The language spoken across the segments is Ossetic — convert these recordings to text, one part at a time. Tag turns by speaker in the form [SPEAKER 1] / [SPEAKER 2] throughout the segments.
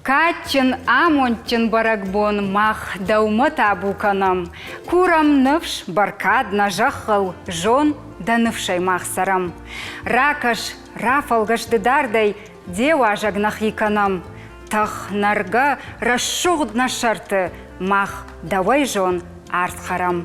[SPEAKER 1] Кадджын, амондджын бӕрӕгбон мах дӕумӕ табу кӕнӕм. Курӕм ныфс, бӕркад нӕ зӕххыл, зон, дӕ ныфсӕй мах цӕрӕм. Ракӕс, рафӕлгӕс ды дардӕй, де уазӕг нӕхи кӕнӕм. Тӕх, нӕргӕ, рӕсугъд нӕ сӕрты, мах дӕуӕй зон, ард хӕрӕм.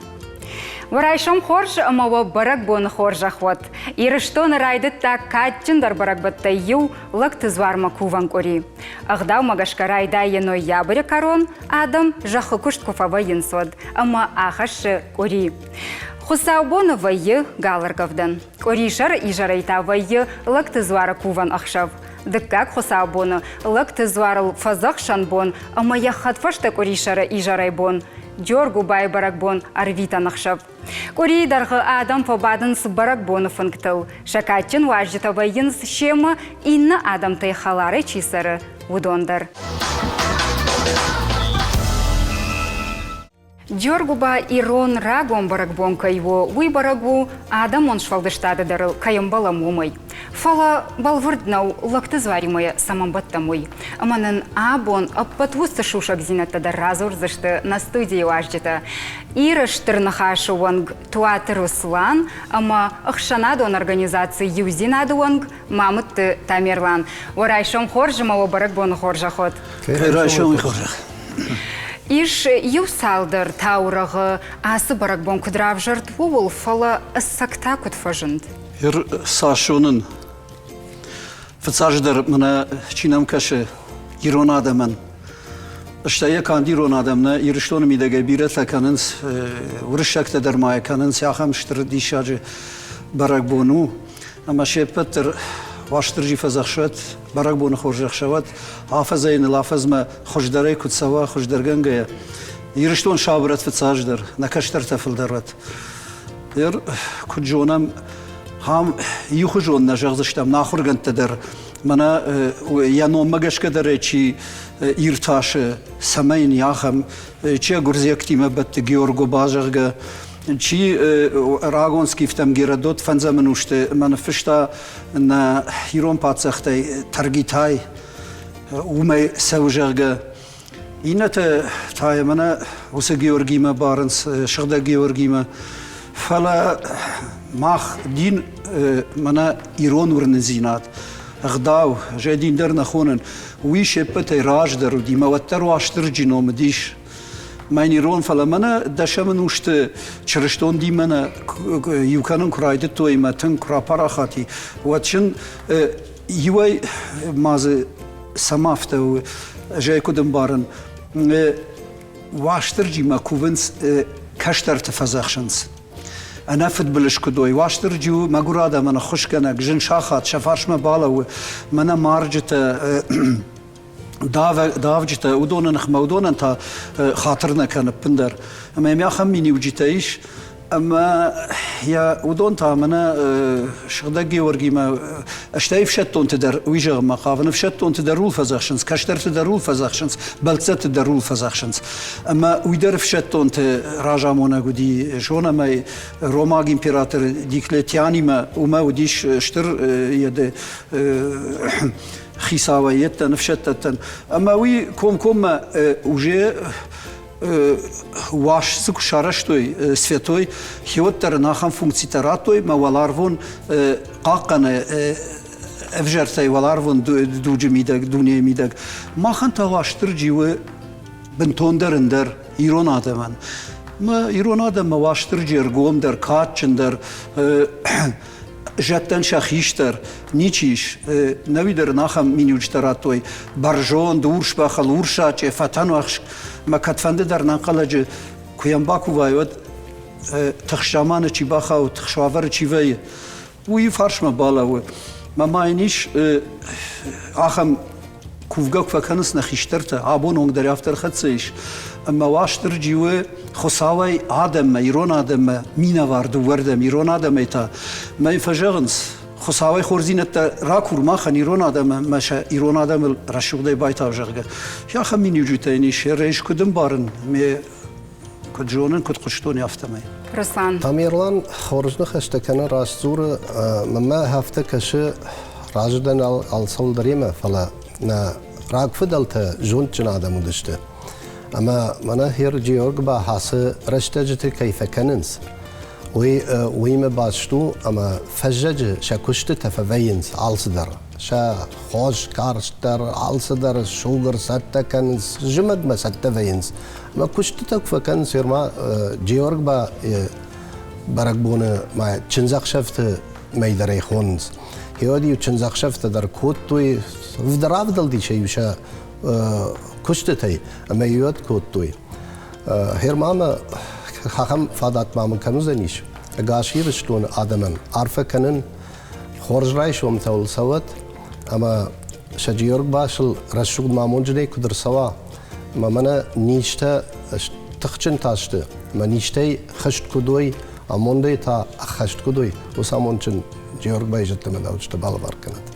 [SPEAKER 1] Уӕ райсом хорз ӕмӕ уӕ бӕрӕгбоны хорзӕх уӕд! Ирыстоны райдыдта кадджындӕр бӕрӕгбӕттӕй иу Лӕгты дзуармӕ кувӕн къуыри. Ӕгъдаумӕ гӕсгӕ райдайы ноябры кӕрон, адӕм зӕххы куыст куы фӕвӕййынц, уӕд, ӕмӕ ахӕссы къуыри. Хуыцаубоны вӕййы галӕргӕвдӕн. Къуырисӕры изӕрӕй та вӕййы Лӕгты дзуары кувӕн ӕхсӕв. Дыккаг хуыцаубоны Лӕгты дзуарыл фӕдзӕхсӕн бон ӕмӕ йӕ хӕдфӕстӕ къуырисӕры изӕрӕй бон Джоргуыбайы бӕрӕгбон ӕрвитӕн ӕхсӕв. Къуырийы дӕргъы адӕм фӕбадынц бӕрӕгбоны фынгтыл. Сӕ кадджын уазджытӕ вӕййынц семӕ иннӕ адӕмтӕй хӕларӕй чи цӕры, уыдон дӕр. Джоргуыба ирон рагон бӕрӕгбон кӕй у, уый бӕрӕг у, адӕмон сфӕлдыстады дӕр ыл кӕй ӕмбӕлӕм, уымӕй. Фӕлӕ бӕлвырд нӕу, лӕгты дзуаримӕ йӕ цӕмӕн бӕттӕм, уый. Ӕмӕ нын абон ӕппӕт уыцы сусӕгдзинӕдтӕ дӕр радзурдзысты нӕ студийы уазджытӕ. Иры Стыр Ныхасы уӕнг Туаты Руслан ӕмӕ ӕхсӕнадон организаци Иудзинад-ы уӕнг Мамытты Тамерлан. Уӕ райсом хорз ӕмӕ уӕ бӕрӕгбоны хорзӕх уӕд!
[SPEAKER 2] Райсомы хорзӕх!
[SPEAKER 1] Ис иу цалдӕр таурӕгъы ацы бӕрӕгбон куыд равзӕрд, ууыл, фӕлӕ ӕцӕг та куыд фӕзынд?
[SPEAKER 2] Ир цас зонын, фыццаджыдӕр мӕнӕ чи нӕм кӕсы ирон адӕмӕн, стӕй йӕ канд ирон адӕм нӕ, Ирыстоны мидӕгӕй бирӕтӕ кӕнынц, уырыссӕгтӕ дӕр ма йӕ кӕнынц, ахӕм стыр диссаджы бӕрӕгбон у. Ӕмӕ се ппӕт дӕр Уастырджи фӕдзӕхсӕд, бӕрӕгбоны хорзӕхсӕвӕд, афӕдзӕй ныл афӕдзмӕ хуыздӕрӕй куыд цӕуа, хуыздӕргӕнгӕйӕ. Ирыстон сабырад фыццаджыдӕр, нӕ кӕстӕртӕ фылдӕр уӕд. Ныр куыд зонӕм, ахӕм иухуызон нӕ зӕгъдзыстӕм, нӕ ахуыргӕндтӕ дӕр мӕнӕ йӕ номмӕ гӕсгӕ дӕр чи иртасы, цӕмӕй йын ахӕм, чи гуырдзиӕгтимӕ бӕтты Георгоба, зӕгъгӕ, чи рагон скифтӕм Геродот фӕндзӕм ӕнусты мӕ ныффыста нӕ ирон паддзӕхтӕй Таргитай, уымӕй цӕуы, зӕгъгӕ. Иннӕтӕ та йӕ мӕнӕ уыцы Георгимӕ барынц, сыгъдӕг Георгимӕ. Фӕлӕ мах дин мӕнӕ ирон уырнындзинад, ӕгъдау, зӕй дин дӕр нӕ хонын, уый се ппӕтӕй раздӕр уыди, мӕ уӕддӕр Уастырджи ном уыдис. Мӕн ирон, фӕлӕ мӕнӕ дӕсӕм ӕнусты чырыстон дин мӕнӕ иу кӕнын куы райдыдтой ӕмӕ тынг куы рапарахат и, уӕд сын иуӕй ма дзы цӕмӕ афтӕ у, ӕз ӕй куыд ӕмбарын, Уастырджимӕ кувынц, кӕстӕрты фӕдзӕхсынц. Ӕнӕ фыдбылыз куыд уой. Уастырджи у мӕгуыр адӕмӕн ӕххуысгӕнӕг, зын сахат, сӕ фарсмӕ балӕууы. Мӕнӕ марджытӕ, давджытӕ, уыдоны ныхмӕ, уыдонӕн та хатыр нӕ кӕны ӕппындӕр. Ӕмӕ йӕм ахӕм миниуджытӕ ис, Ӕмӕ йӕ уыдон та мӕнӕ Сыгъдӕг Георгимӕ, стӕй ӕфсӕддонты дӕр, уый зӕгъынмӕ хъавын, ӕфсӕддонты дӕр ууыл фӕдзӕхсынц, кӕстӕрты дӕр ууыл фӕдзӕхсынц, бӕлццӕтты дӕр ууыл фӕдзӕхсынц. Ӕмӕ уый дӕр ӕфсӕддонты разамонӕг уыди, зонӕм ӕй, ромаг император Диклетианимӕ, уымӕ уыдис стыр йеды хицауӕй йедтӕн, ӕфсӕддӕттӕн. Ӕмӕ уый комкоммӕ уже уас дзы куы сарӕзтой святой, хиуӕттӕ ын ахӕм функцитӕ радтой, мӕ уӕларвон хъахъхъӕны ӕвзӕртӕй уӕларвон дуджы мидӕг, дунейы мидӕг. Махӕн та Уастырджи у бынтондӕр ӕндӕр ирон адӕмӕн. Мӕ ирон адӕммӕ Уастырджи ӕргомдӕр, кадджындӕр, зӕдтӕн сӕ хистӕр ничи ис. Нӕуи дӕр ын ахӕм миниуджытӕ радтой. Бӕрзонд, урс бӕхыл, урсачъе, фӕтӕнуӕхск. Мӕ кӕдфӕнды дӕр нӕнхъӕлӕджы куы йӕм бакувай, уӕд тыхст заманы чи бахауы, тыхст уавӕры чи вӕййы, уый фарсмӕ балӕууы. Мӕ ма йын ис ахӕм кувгӕ куы фӕкӕнынц нӕ хистӕртӕ, абон онг дӕр афтӕ ӕрхӕццӕ ис, ӕмӕ Уастырджи у Хуыцауӕй адӕммӕ, ирон адӕммӕ минӕвар дыууӕрдӕм, ирон адӕмӕй та мӕ фӕзӕгъынц, Хуыцауӕй хорздзинӕдтӕ ракур махӕн, ирон адӕмы, мӕ сӕ ирон адӕмыл рӕсугъдӕй байтау, зӕгъгӕ. Ахӕм миниуджытӕ йын ис, йӕ рейс куыд ӕмбарын, ме куыд зонын, куыд хъуыстон, афтӕмӕй.
[SPEAKER 1] Руслан.
[SPEAKER 3] Тамерлан хорз ныхӕстӕ кӕны, раст дзуры. Мӕнмӕ афтӕ кӕсы, разы дӕн алцӕуыл дӕр йемӕ, фӕлӕ нӕ Рагфыдӕлтӕ зондджын адӕм уыдысты. Ӕмӕ мӕнӕ Хер Георгба ацы рӕстӕджыты кӕй фӕкӕнынц, уый уыимӕ баст у, ӕмӕ фӕззӕджы сӕ куыстытӕ фӕвӕййынц алцыдӕр. Сӕ хос, карст дӕр, алцыдӕр, сугыр цӕттӕ кӕнынц, зымӕгмӕ цӕттӕ вӕййынц. Ӕмӕ куыстытӕ куы фӕкӕнынц, ма Георгба бӕрӕгбоны ма чындзӕхсӕвты мӕйдӕрӕй хонынц. Геуӕд-иу чындзӕхсӕвтӕ дӕр кодтой, равдӕлди сӕ-иу сӕ куыстытӕй ӕмӕ иуӕд кодтой. Германы ахӕм фадат ма мын кӕм уыдзӕнис? Ӕгас Ирыстоны адӕмӕн арфӕ кӕнын, хорз райсомтӕ уыл цӕуӕд ӕмӕ сӕ Георгбасыл рӕсугъд мамонджынӕй куыд ӕрцӕуа, ӕмӕ мӕнӕ низтӕ тыхджынтӕ сты, ӕмӕ низтӕй хызт куыд уой, амондӕй та ӕххӕст куыд уой, уыцы амондджын Георгбайы зӕдтӕ мӕ дауджытӕ балӕвар кӕнӕд.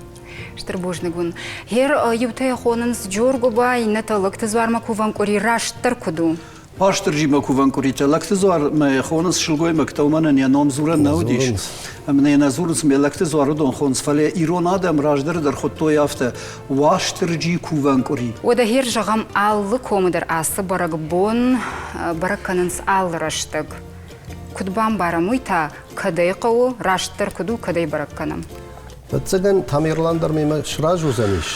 [SPEAKER 1] Стыр бузныг уын. Гъер иутӕ хонынц Джоргуба, иннӕтӕ Лӕгты дзуармӕ кувӕн къуыри растдӕр куыд у?
[SPEAKER 2] Уастырджимӕ кувӕн къуыритӕ Лӕгты дзуармӕ хонынц сылгоймӕгтӕ, уымӕн ын йӕ ном дзурӕн нӕ уыдис. Ӕмӕ йӕ нӕ дзурынц, ме Лӕгты дзуар уыдон хонынц, фӕлӕ ирон адӕм раздӕр дӕр хуыдтой афтӕ Уастырджи кувӕн къуыри.
[SPEAKER 1] Уӕдӕ гъер зӕгъӕм, алы комы дӕр ацы бӕрӕгбон бӕрӕг кӕнынц алы рӕстӕг. Куыд бамбарӕм, уый та кӕдӕй хъӕуы, растдӕр куыд у, кӕдӕй бӕрӕг кӕнӕм?
[SPEAKER 3] Ӕвӕццӕгӕн, Тамерлан дӕр мемӕ сразы уыдзӕнис.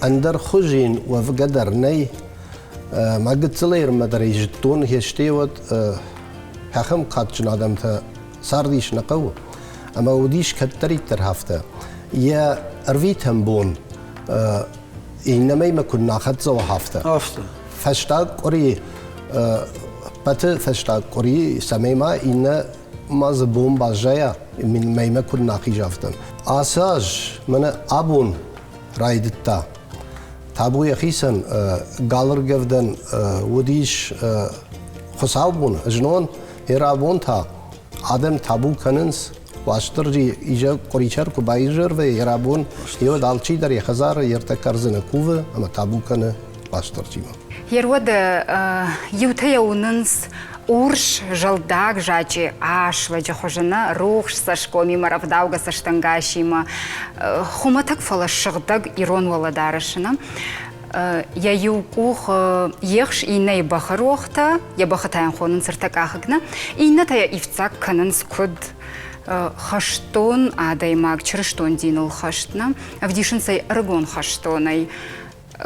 [SPEAKER 3] Ӕндӕр хуызы йын уӕвгӕ дӕр нӕй. Мӕ гыццылӕй ирмӕ дӕр ӕй зыдтон, хестӕй уӕд ахӕм кадджын адӕмтӕ цардис нӕ хъӕуы. Ӕмӕ уыдис кӕддӕриддӕр афтӕ. Йӕ ӕрвитӕн бон иннӕмӕй мӕ куыд нӕ хӕццӕ уа афтӕ.
[SPEAKER 2] Афтӕ.
[SPEAKER 3] Фӕстаг къуыри, ӕппӕты фӕстаг къуыри, цӕмӕй ма иннӕ ма дзы бон баззайа, мӕймӕ куыд нӕ ахиза, афтӕ. Ацы аз мӕнӕ абон райдыдта. Табу йӕхицӕн галыргӕвдӕн уыдис хуыцаубон, знон, йе та адӕм табу кӕнынц. Уастырджи изӕр къуырисӕр куы баизӕр вӕййы, йе йе алчидӕр йӕ хӕдзары йе ртӕ кӕрдзыны кувы ӕмӕ табу кӕны Уастырджимӕ.
[SPEAKER 1] Йе иутӕ йӕ уынынц урс зӕлдаг зачъе ас лӕджы хуызы нӕ рухс цӕсгомимӕ, рӕвдаугӕ цӕстӕнгасимӕ, хуымӕтӕг, фӕлӕ сыгъдӕг ирон уӕлӕдарӕсы нӕ. Йӕ иу къух ехс, иннӕйы бӕхы рохтӕ, йӕ бӕхы та йын хонынц ӕртӕкъахыг нӕ, иннӕтӕ йӕ ивддзаг кӕнынц куыд хӕстон адӕймаг, чырыстон диныл хӕст нӕ, ӕвдисынц ӕй ӕрыгон хӕстонӕй.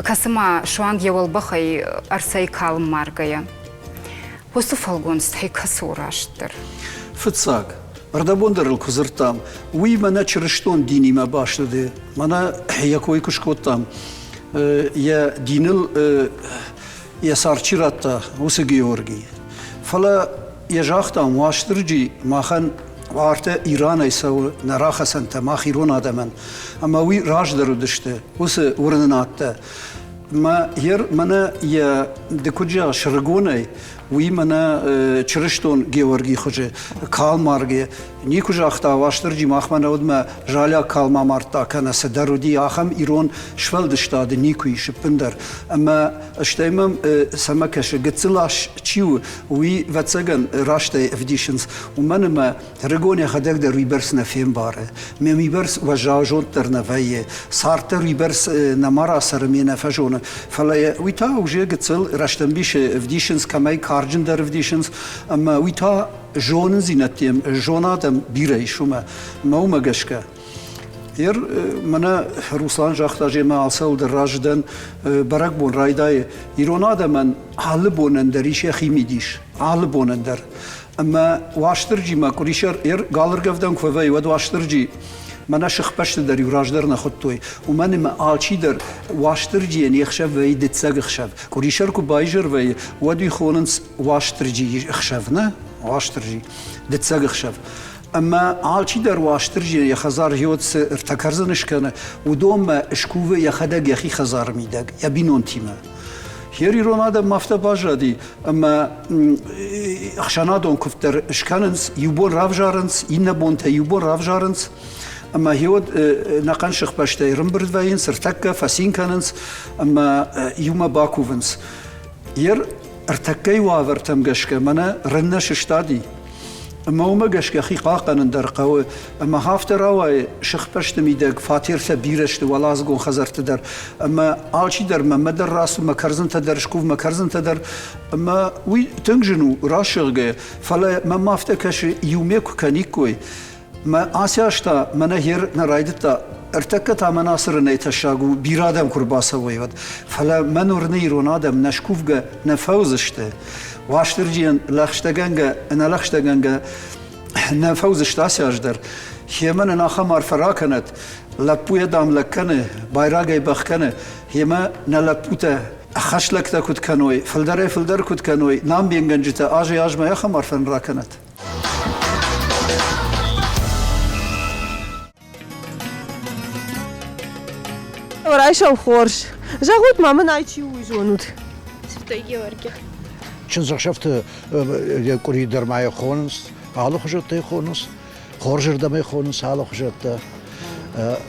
[SPEAKER 1] Кӕцы ма суанг йӕ уӕлбӕхӕй ӕрцӕй калм маргӕйӕ. Уыцы фӕлгонцтӕй кӕцы у растдӕр?
[SPEAKER 2] Фыццаг, ӕрдӕбон дӕр ыл куы дзырдтам, уый мӕнӕ чырыстон динимӕ баст уыди. Мӕнӕ йӕ кой куы скодтам, йӕ диныл йӕ цард чи радта, уыцы Георгий. Фӕлӕ йӕ загътам, Уастырджи махӕн уартӕ Иранӕй цӕуы нӕ рахӕцӕнтӕ мах ирон адӕмӕн. Ӕмӕ уый раздӕр уыдысты уыцы уырнынадтӕ. Мӕ ер мӕнӕ йӕ ды куыд зӕгъыс сырыгонӕй, уый мӕнӕ чырыстон Георгий хуызы калмарге никуы загъта, Уастырджи махмӕ нӕ уыд мӕ залиаг калм амардта кӕнӕ цыдӕр уыди, ахӕм ирон сфӕлдыстады никуы ис ӕппындӕр. Ӕмӕ стӕй мӕм цӕмӕ кӕсы, гыццыл ас чи у, уый, ӕвӕццӕгӕн, растӕй ӕвдисынц, уымӕн ӕмӕ ӕрыгон йӕхӕдӕг дӕр уыйбӕрц нӕ фембары, ме уыйбӕрц уӕззау зонд дӕр нӕ вӕййы, цард дӕр уыйбӕрц нӕма рацӕры, ме нӕ фӕзоны. Фӕлӕ уый та уже гыццыл рӕстӕмбисы ӕвдисынц, кӕмӕй карджындӕр ӕвдисынц, ӕмӕ уый та зонындзинӕдтӕм, зонадӕм бирӕ ис уымӕ. Мӕ уымӕ гӕсгӕ. Ер мӕнӕ Руслан загъта, земӕ алцӕуыл дӕр разы дӕн, бӕрӕгбон райдайы. Ирон адӕмӕн алы бонӕн дӕр ис йӕхи мидис, алы бонӕн дӕр. Ӕмӕ Уастырджимӕ къуырисӕр ер галыргӕвдӕн куы вӕййы, уӕд Уастырджи мӕнӕ сыхбӕсты дӕр-иу раздӕр нӕ хуыдтой. Уымӕн ӕмӕ алчидӕр Уастырджийӕн йе хсӕв вӕййы дыццӕг ӕхсӕв. Къуырисӕр куы баизӕр вӕййы, уӕд уый хонынц Уастырджийы ӕхсӕв, нӕ? Уастырджи. Дыццӕг ӕхсӕв. Ӕмӕ алчидӕр Уастырджийӕн йӕ хӕдзар гъеуӕд цы ӕртӕ кӕрдзыны скӕны, уыдонмӕ скувы йӕхӕдӕг йӕхи хӕдзары мидӕг, йӕ бинонтимӕ. Хер ирон адӕм афтӕ баззади, ӕмӕ ӕхсӕнадон куывд дӕр скӕнынц, иу бон равзарынц, иннӕ бонтӕ иу бон равзарынц. Ӕмӕ гъеуӕд ӕнӕхъӕн сыхбӕстӕй ӕрӕмбырд вӕййынц, ӕртӕккӕ фӕцин кӕнынц ӕмӕ иумӕ бакувынц. Ер ӕртӕккӕйы уавӕртӕм гӕсгӕ мӕнӕ рын нӕ сыстади. Ӕмӕ уымӕ гӕсгӕ хи хъахъхъӕнын дӕр хъӕуы. Ӕмӕ афтӕ рауайы сыхбӕсты мидӕг фатертӕ бирӕ сты уӕладзыгон хӕдзӕртты дӕр. Ӕмӕ алчидӕр мӕнмӕ дӕр рацу, мӕ кӕрдзынтӕ дӕр скув, мӕ кӕрдзынтӕ дӕр. Ӕмӕ уый тынг зын у расыгъгӕ, фӕлӕ мӕм афтӕ кӕсы, иумӕ куы кӕниккой, Мӕ ацы аз та мӕнӕ гъер нӕ райдыдта. Ӕртӕккӕ та мӕн ацы рынӕй тӕссаг у, бирӕ адӕм куы рбацӕуой, уӕд. Фӕлӕ мӕн уырны ирон адӕм нӕ скувгӕ нӕ фӕуыдзысты. Уастырджийӕн лӕгъстӕгӕнгӕ, ӕнӕлӕгъстӕгӕнгӕ нӕ фӕуыдзысты ацы аз дӕр. Гъемӕ нын ахӕм арфӕ ракӕнӕд, лӕппуйӕ дам лӕг кӕны, байрагӕй бӕх кӕны, гъемӕ нӕ лӕппутӕ ӕххӕст лӕгтӕ куыд кӕной, фылдӕрӕй-фылдӕр куыд кӕной, нам бенгӕнджытӕ азӕй-азмӕ ахӕм арфӕ нын ракӕнӕд.
[SPEAKER 4] Райсом хорз. Зӕгъут ма мын ай чи у, уый зонут?
[SPEAKER 5] Святой Георгий.
[SPEAKER 6] Чындзӕхсӕвты къуыри дӕр ма йӕ хонынц, алыхуызӕттӕй хонынц, хорзырдӕм ӕй хонынц алыхуызӕттӕ.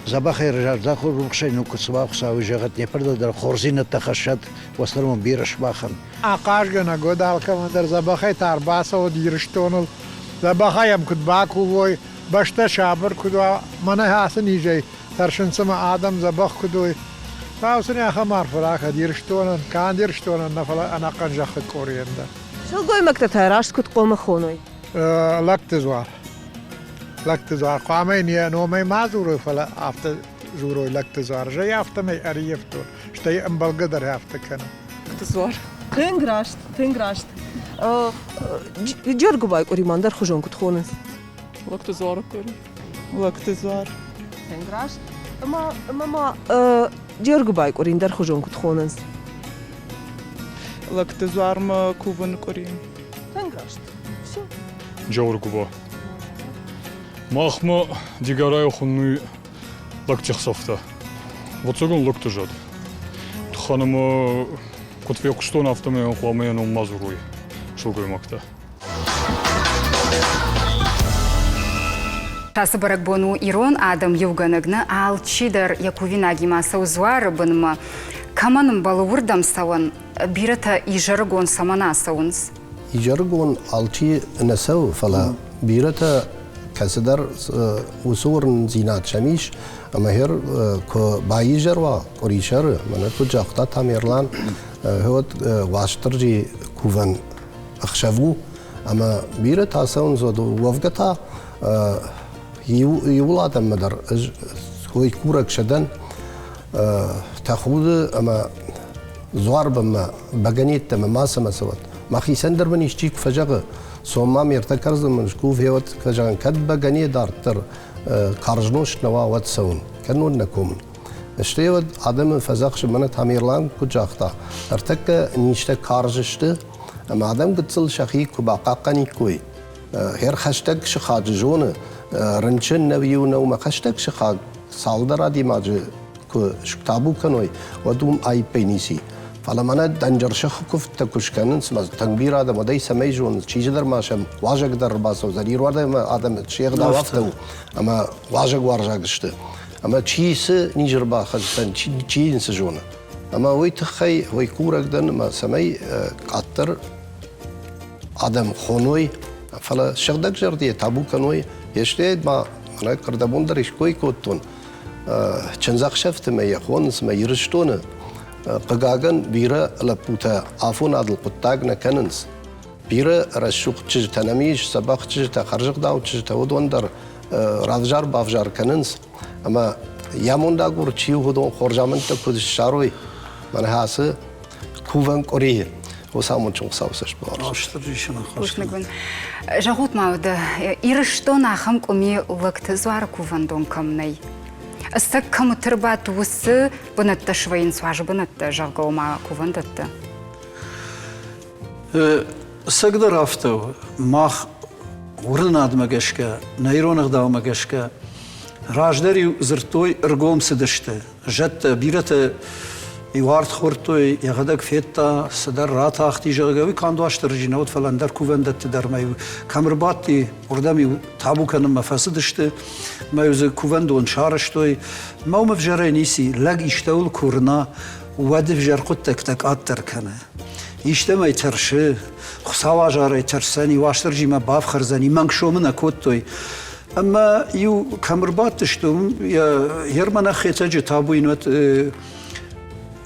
[SPEAKER 6] Дзӕбӕхӕй зӕрдӕхур рухсӕй нукуы цыма Хуыцауы зӕгъӕд, не ппӕт дӕр хорздзинӕдтӕ хӕссӕд, уӕддӕр уын бирӕ сымахӕн.
[SPEAKER 7] Ахъазгӕнӕг уӕд алкӕмӕн дӕр дзӕбӕхӕй та ӕрбацӕуӕд Ирыстоныл, дзӕбӕхӕй ӕм куыд бакувой, бӕстӕ сабыр куыд уа, мӕнӕ ацы низӕй тӕрсынц ӕмӕ адӕм дзӕбӕх куыд уой. Хуыцау сын ахӕм арфӕ ракӕнӕд Ирыстонӕн, канд Ирыстонӕн нӕ, фӕлӕ ӕнӕхъӕн зӕххы къорийӕн дӕр.
[SPEAKER 4] Сылгоймӕгтӕ та раст куыд хъомы хоной?
[SPEAKER 7] Лӕгты дзуар. Лӕгты дзуар. Хъуамӕ йын йӕ номӕй ма дзурой, фӕлӕ афтӕ дзурой лӕгты дзуар. Зӕй афтӕмӕй ӕрыййӕфтон, стӕй ӕмбӕлгӕ дӕр афтӕ кӕны.
[SPEAKER 4] Дзуар. Тынг раст, тынг раст. Джергуыбай къуыримӕ ӕндӕрхуызон куыд хонынц?
[SPEAKER 8] Лӕгты дзуары къуыри. Лӕгты дзуар.
[SPEAKER 4] Тынг раст. Ӕмӕ, ӕмӕ ма Джергуыбай къуыри ӕндӕрхуызон куыд хонынц?
[SPEAKER 8] Лӕгты дзуармӕ кувыны къуыри.
[SPEAKER 4] Тынг раст. Все.
[SPEAKER 9] Джаургуба. Махмӕ Дигорайы хуыннуй лӕгти хсӕвтӕ. Вӕццӕгӕн лӕгты зӕд. Туххӕн ӕмӕ куыд фехъуыстон, афтӕмӕй хъуамӕ йӕ ном ма дзурой сылгоймӕгтӕ.
[SPEAKER 1] Ацы бӕрӕгбон у ирон адӕм иугӕнӕг нӕ алчидӕр йӕ кувинагимӕ цӕуы дзуары бынмӕ. Кӕмӕн ӕмбӕлы уырдӕм цӕуӕн, бирӕтӕ изӕрыгон цӕмӕн ацӕуынц?
[SPEAKER 3] Изӕрыгон алчи нӕ цӕуы, фӕлӕ бирӕтӕ кӕцыдӕр уыцы уырнындзинад сӕм ис, ӕмӕ хер куы баизӕр уа къуырисӕры, мӕнӕ куыд загъта Тамерлан, уӕд Уастырджи кувӕн ӕхсӕв у, ӕмӕ бирӕтӕ цӕуынц, уӕд уӕвгӕ та иуыл адӕммӕ дӕр ӕз ой курӕг сӕ дӕн, тӕхуды ӕмӕ дзуарбынмӕ бӕгӕнеттӕмӕ мацӕмӕ цӕуӕд. Мӕхицӕн дӕр мын исчи куы фӕзӕгъы, цом ма ме ртӕ кӕрдзын мын скув, гъеуӕд фӕзӕгъын, кӕд бӕгӕне дарддӕр карз нозт нӕ уа, уӕд цӕуын, кӕннод нӕ комын. Стӕй уӕд адӕмы фӕдзӕхсы, мӕнӕ Тамерлан куыд загъта, ӕртӕккӕ низтӕ карз сты, ӕмӕ адӕм гыццыл сӕхи куы бахъахъхъӕниккой, хӕр хӕстӕг сыхаджы зоны, рынчын нӕу иу нӕу мӕ хӕстӕг сыхаг цалдӕр адӕймаджы куы табу кӕной, уӕд уым аиппӕй ницы и. Фӕлӕ мӕнӕ дӕнджерсыхы куывдтӕ куы скӕнынц, мӕ тынг бирӕ адӕм, уӕд ӕй цӕмӕй зонынц, чизидӕр ма сӕм уазӕг дӕр ӕрбацӕудзӕн, ирон адӕмы се гъдау афтӕ у, ӕмӕ уазӕгуарзаг сты. Ӕмӕ чи цы низ ӕрбахӕсдзӕн, чи йын цы зоны. Ӕмӕ уый тыххӕй уый курӕг дӕн, ӕмӕ цӕмӕй къаддӕр адӕм хоной, фӕлӕ сыгъдӕг зӕрдийӕ табу кӕной, естӕй ма мӕнӕ ӕрдӕбон дӕр иской кодтон, чындзӕхсӕвты мӕ йӕ хонынц мӕ Ирыстоны. Хъыгагӕн, бирӕ лӕппутӕ афонадыл хъуыддаг нӕ кӕнынц. Бирӕ рӕсугъд чызджытӕ нӕм ис, дзӕбӕх чызджытӕ, хӕрзӕгъдау чызджытӕ, уыдон дӕр равзар-бавзар кӕнынц. Ӕмӕ йӕ амондагур чи у, уыдон хорз амӕндтӕ куыд ссарой, мӕнӕ ацы кувӕн къуырийы уыцы амондджын Хуыцауы цӕст бауарзт.
[SPEAKER 1] Бузныг уын. Зӕгъут ма, уӕдӕ Ирыстон ахӕм къуыми лӕгты дзуары кувӕндон кӕм нӕй? Ӕцӕг кӕмыты рбадт, уыцы бынӕттӕ свӕййынц уазы бынӕттӕ, зӕгъгӕ, ома кувӕндӕттӕ?
[SPEAKER 2] Ӕцӕгдӕр афтӕ у. Мах уырнынадмӕ гӕсгӕ, нӕ ирон ӕгъдаумӕ гӕсгӕ раздӕр-иу дзырдтой ӕргом цыдысты. Зӕдтӕ бирӕтӕ иу арт хордтой, йӕхӕдӕг федта, цыдӕр ратахти, зӕгъгӕ, уый канд Уастырджи нӕ уыд, фӕлӕ ӕндӕр кувӕндӕтты дӕр ма-иу кӕм ӕрбадти, уырдӕм-иу табу кӕнынмӕ фӕцыдысты, ма-иу дзы кувӕндон сарӕзтой. Мӕ уым ӕвзӕрӕй ницы, лӕг истӕуыл куы уырна, уӕд ӕвзӕр хъуыддӕгтӕ къаддӕр кӕны. Истӕмӕй тӕрсы, Хуыцау азарӕй тӕрсдзӕни, Уастырджимӕ бафхӕрдзӕни, мӕнг сомы нӕ кодтой. Ӕмӕ иу кӕм ӕрбадтысты, уым йе рмӕнӕ Хетӕджы табу йын уӕд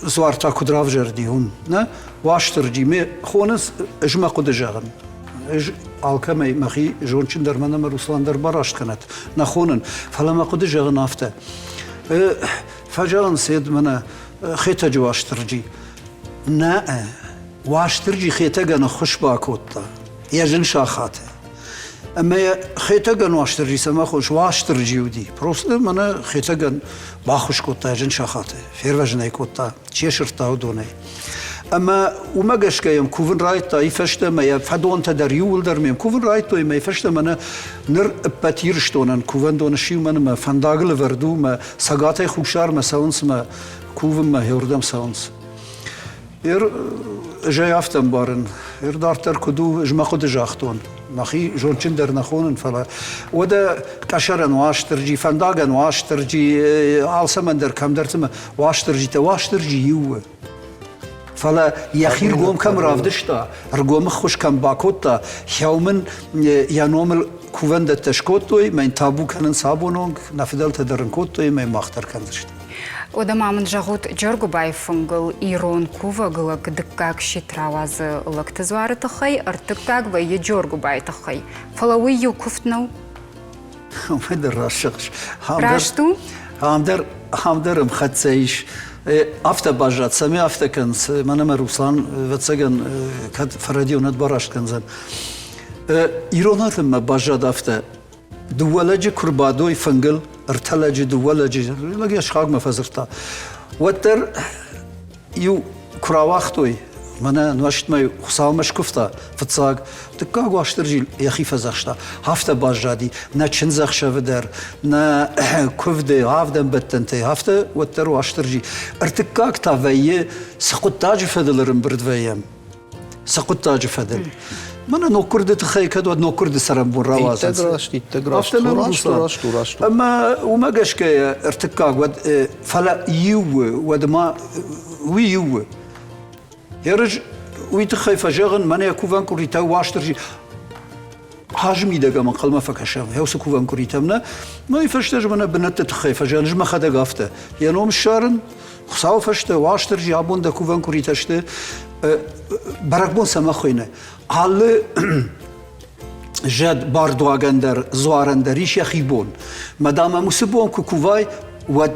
[SPEAKER 2] дзуар та куыд равзӕрди, уым. Нӕ? Уастырджи, ме хонынц, ӕз мӕ хъуыды зӕгъын. Ӕз алкӕмӕй мӕхи зондджындӕр мӕн ӕмӕ Руслан дӕр бараст кӕнӕт, нӕ хонын, фӕлӕ мӕ хъуыды зӕгъын афтӕ. Фӕзӕгъынц ед мӕнӕ Хетӕджы Уастырджи. Нӕ, Уастырджи Хетӕгӕн ӕххуыс бакодта йӕ зын сахаты. Ӕмӕ йӕ Хетӕгӕн Уастырджи цӕмӕ хос Уастырджи уыди. Просто мӕнӕ Хетӕгӕн баххуыс кодта йӕ зын сахаты, фервӕзын ӕй кодта, чи сырдта, уыдонӕй. Ӕмӕ уымӕ гӕсгӕ йӕм кувын райдыдта и фӕстӕмӕ йӕ фӕдонтӕ дӕр иууылдӕр мӕм кувын райдыдтой ӕмӕ фӕстӕмӕ нӕ ныр ӕппӕт Ирыстонӕн кувӕндон сси уымӕн ӕмӕ фӕндагыл ӕвӕрд у мӕ цӕгатӕй хуссармӕ цӕуынц мӕ кувынмӕ уырдӕм цӕуынц. Ер ӕз ӕй афтӕ ӕмбарын, ер дарддӕр куыд у, ӕз мӕ хъуыды загътон. Мӕхи зондджын дӕр нӕ хонын, фӕлӕ уӕдӕ къӕсӕрӕн Уастырджи, фӕндагӕн Уастырджи, алцӕмӕн дӕр кӕмдӕрты Уастырджитӕ, Уастырджи иу у. Фӕлӕ йӕхи ргом кӕм равдыста, ргомы ххуыс кӕм бакодта, хӕу мын йӕ номыл кувӕндӕттӕ скодтой, мӕн табу кӕнынц абон онг, нӕ фыдӕлтӕ дӕр ын кодтой, ӕмӕ мах дӕр кӕндзысты.
[SPEAKER 1] Уӕдӕ ма мын зӕгъут, Джоргуыбайы фынгыл ирон кувӕг лӕг дыккаг сидт рауадзы лӕгты дзуары тыххӕй, ӕртыккаг вӕййы Джоргуыбайы тыххӕй. Фӕлӕ уый иу куывд нӕу?
[SPEAKER 2] Уымӕй дӕр раст зӕгъыс.
[SPEAKER 1] Раст у?
[SPEAKER 2] Ам дӕр, ам дӕр ӕмхӕццӕ ис. Афтӕ баззад, цӕмӕй афтӕ кӕнынц, мӕнӕ мӕ Руслан, ӕвӕццӕгӕн, кӕд фӕрӕдион нӕ бараст кӕндзӕн. Ирон адӕммӕ баззад афтӕ, дыууӕ лӕджы куы рбадой фынгыл, ӕртӕ лӕджы, дыууӕ лӕджы, лӕг йӕ сыхагмӕ фӕдзырдта, уӕддӕр иу куы рауагътой, мӕнӕ нуӕзтмӕ Хуыцаумӕ скуывта фыццаг, дыккаг Уастырджи йӕхи фӕдзӕхста. Афтӕ баззади нӕ чындзӕхсӕвы дӕр, нӕ куывды, авдӕнбӕттӕнтӕй, афтӕ уӕддӕр Уастырджи. Ӕртыккаг та вӕййы, цы хъуыддаджы фӕдыл ӕрӕмбырд вӕййӕм, цы хъуыддаджы фӕдыл. Мӕнӕ ноггуырды тыххӕй кӕд уӕд ноггуырды цӕрӕнбон рауадзынц.
[SPEAKER 3] Иттӕг раст, иттӕг раст.
[SPEAKER 2] Афтӕ раст,
[SPEAKER 3] раст, раст.
[SPEAKER 2] Ӕмӕ уымӕ гӕсгӕ ӕртыккаг уӕд, фӕлӕ иу уӕд ма уый иу у. Ерыз уый тыххӕй фӕзӕгъын, мӕнӕ кувӕн къуыритӕ Уастырджи азы мидӕг ӕмӕ ӕнхъӕлмӕ фӕкӕсӕм, уыцы кувӕн къуыритӕм нӕ. Мӕй фӕстӕ мӕнӕ бынӕтты тыххӕй фӕзӕгъын, ӕз мӕхӕдӕг афтӕ. Йӕ ном ссарын, Хуыцауы фӕстӕ Уастырджи абон дӕ кувӕн къуыритӕ сты, бӕрӕгбон цӕмӕ хуыйны? Алы зӕд бардуагӕн дӕр, дзуарӕн дӕр ис йӕхи бон. Мӕ дам ӕм уыцы бон куы кувай, уӕд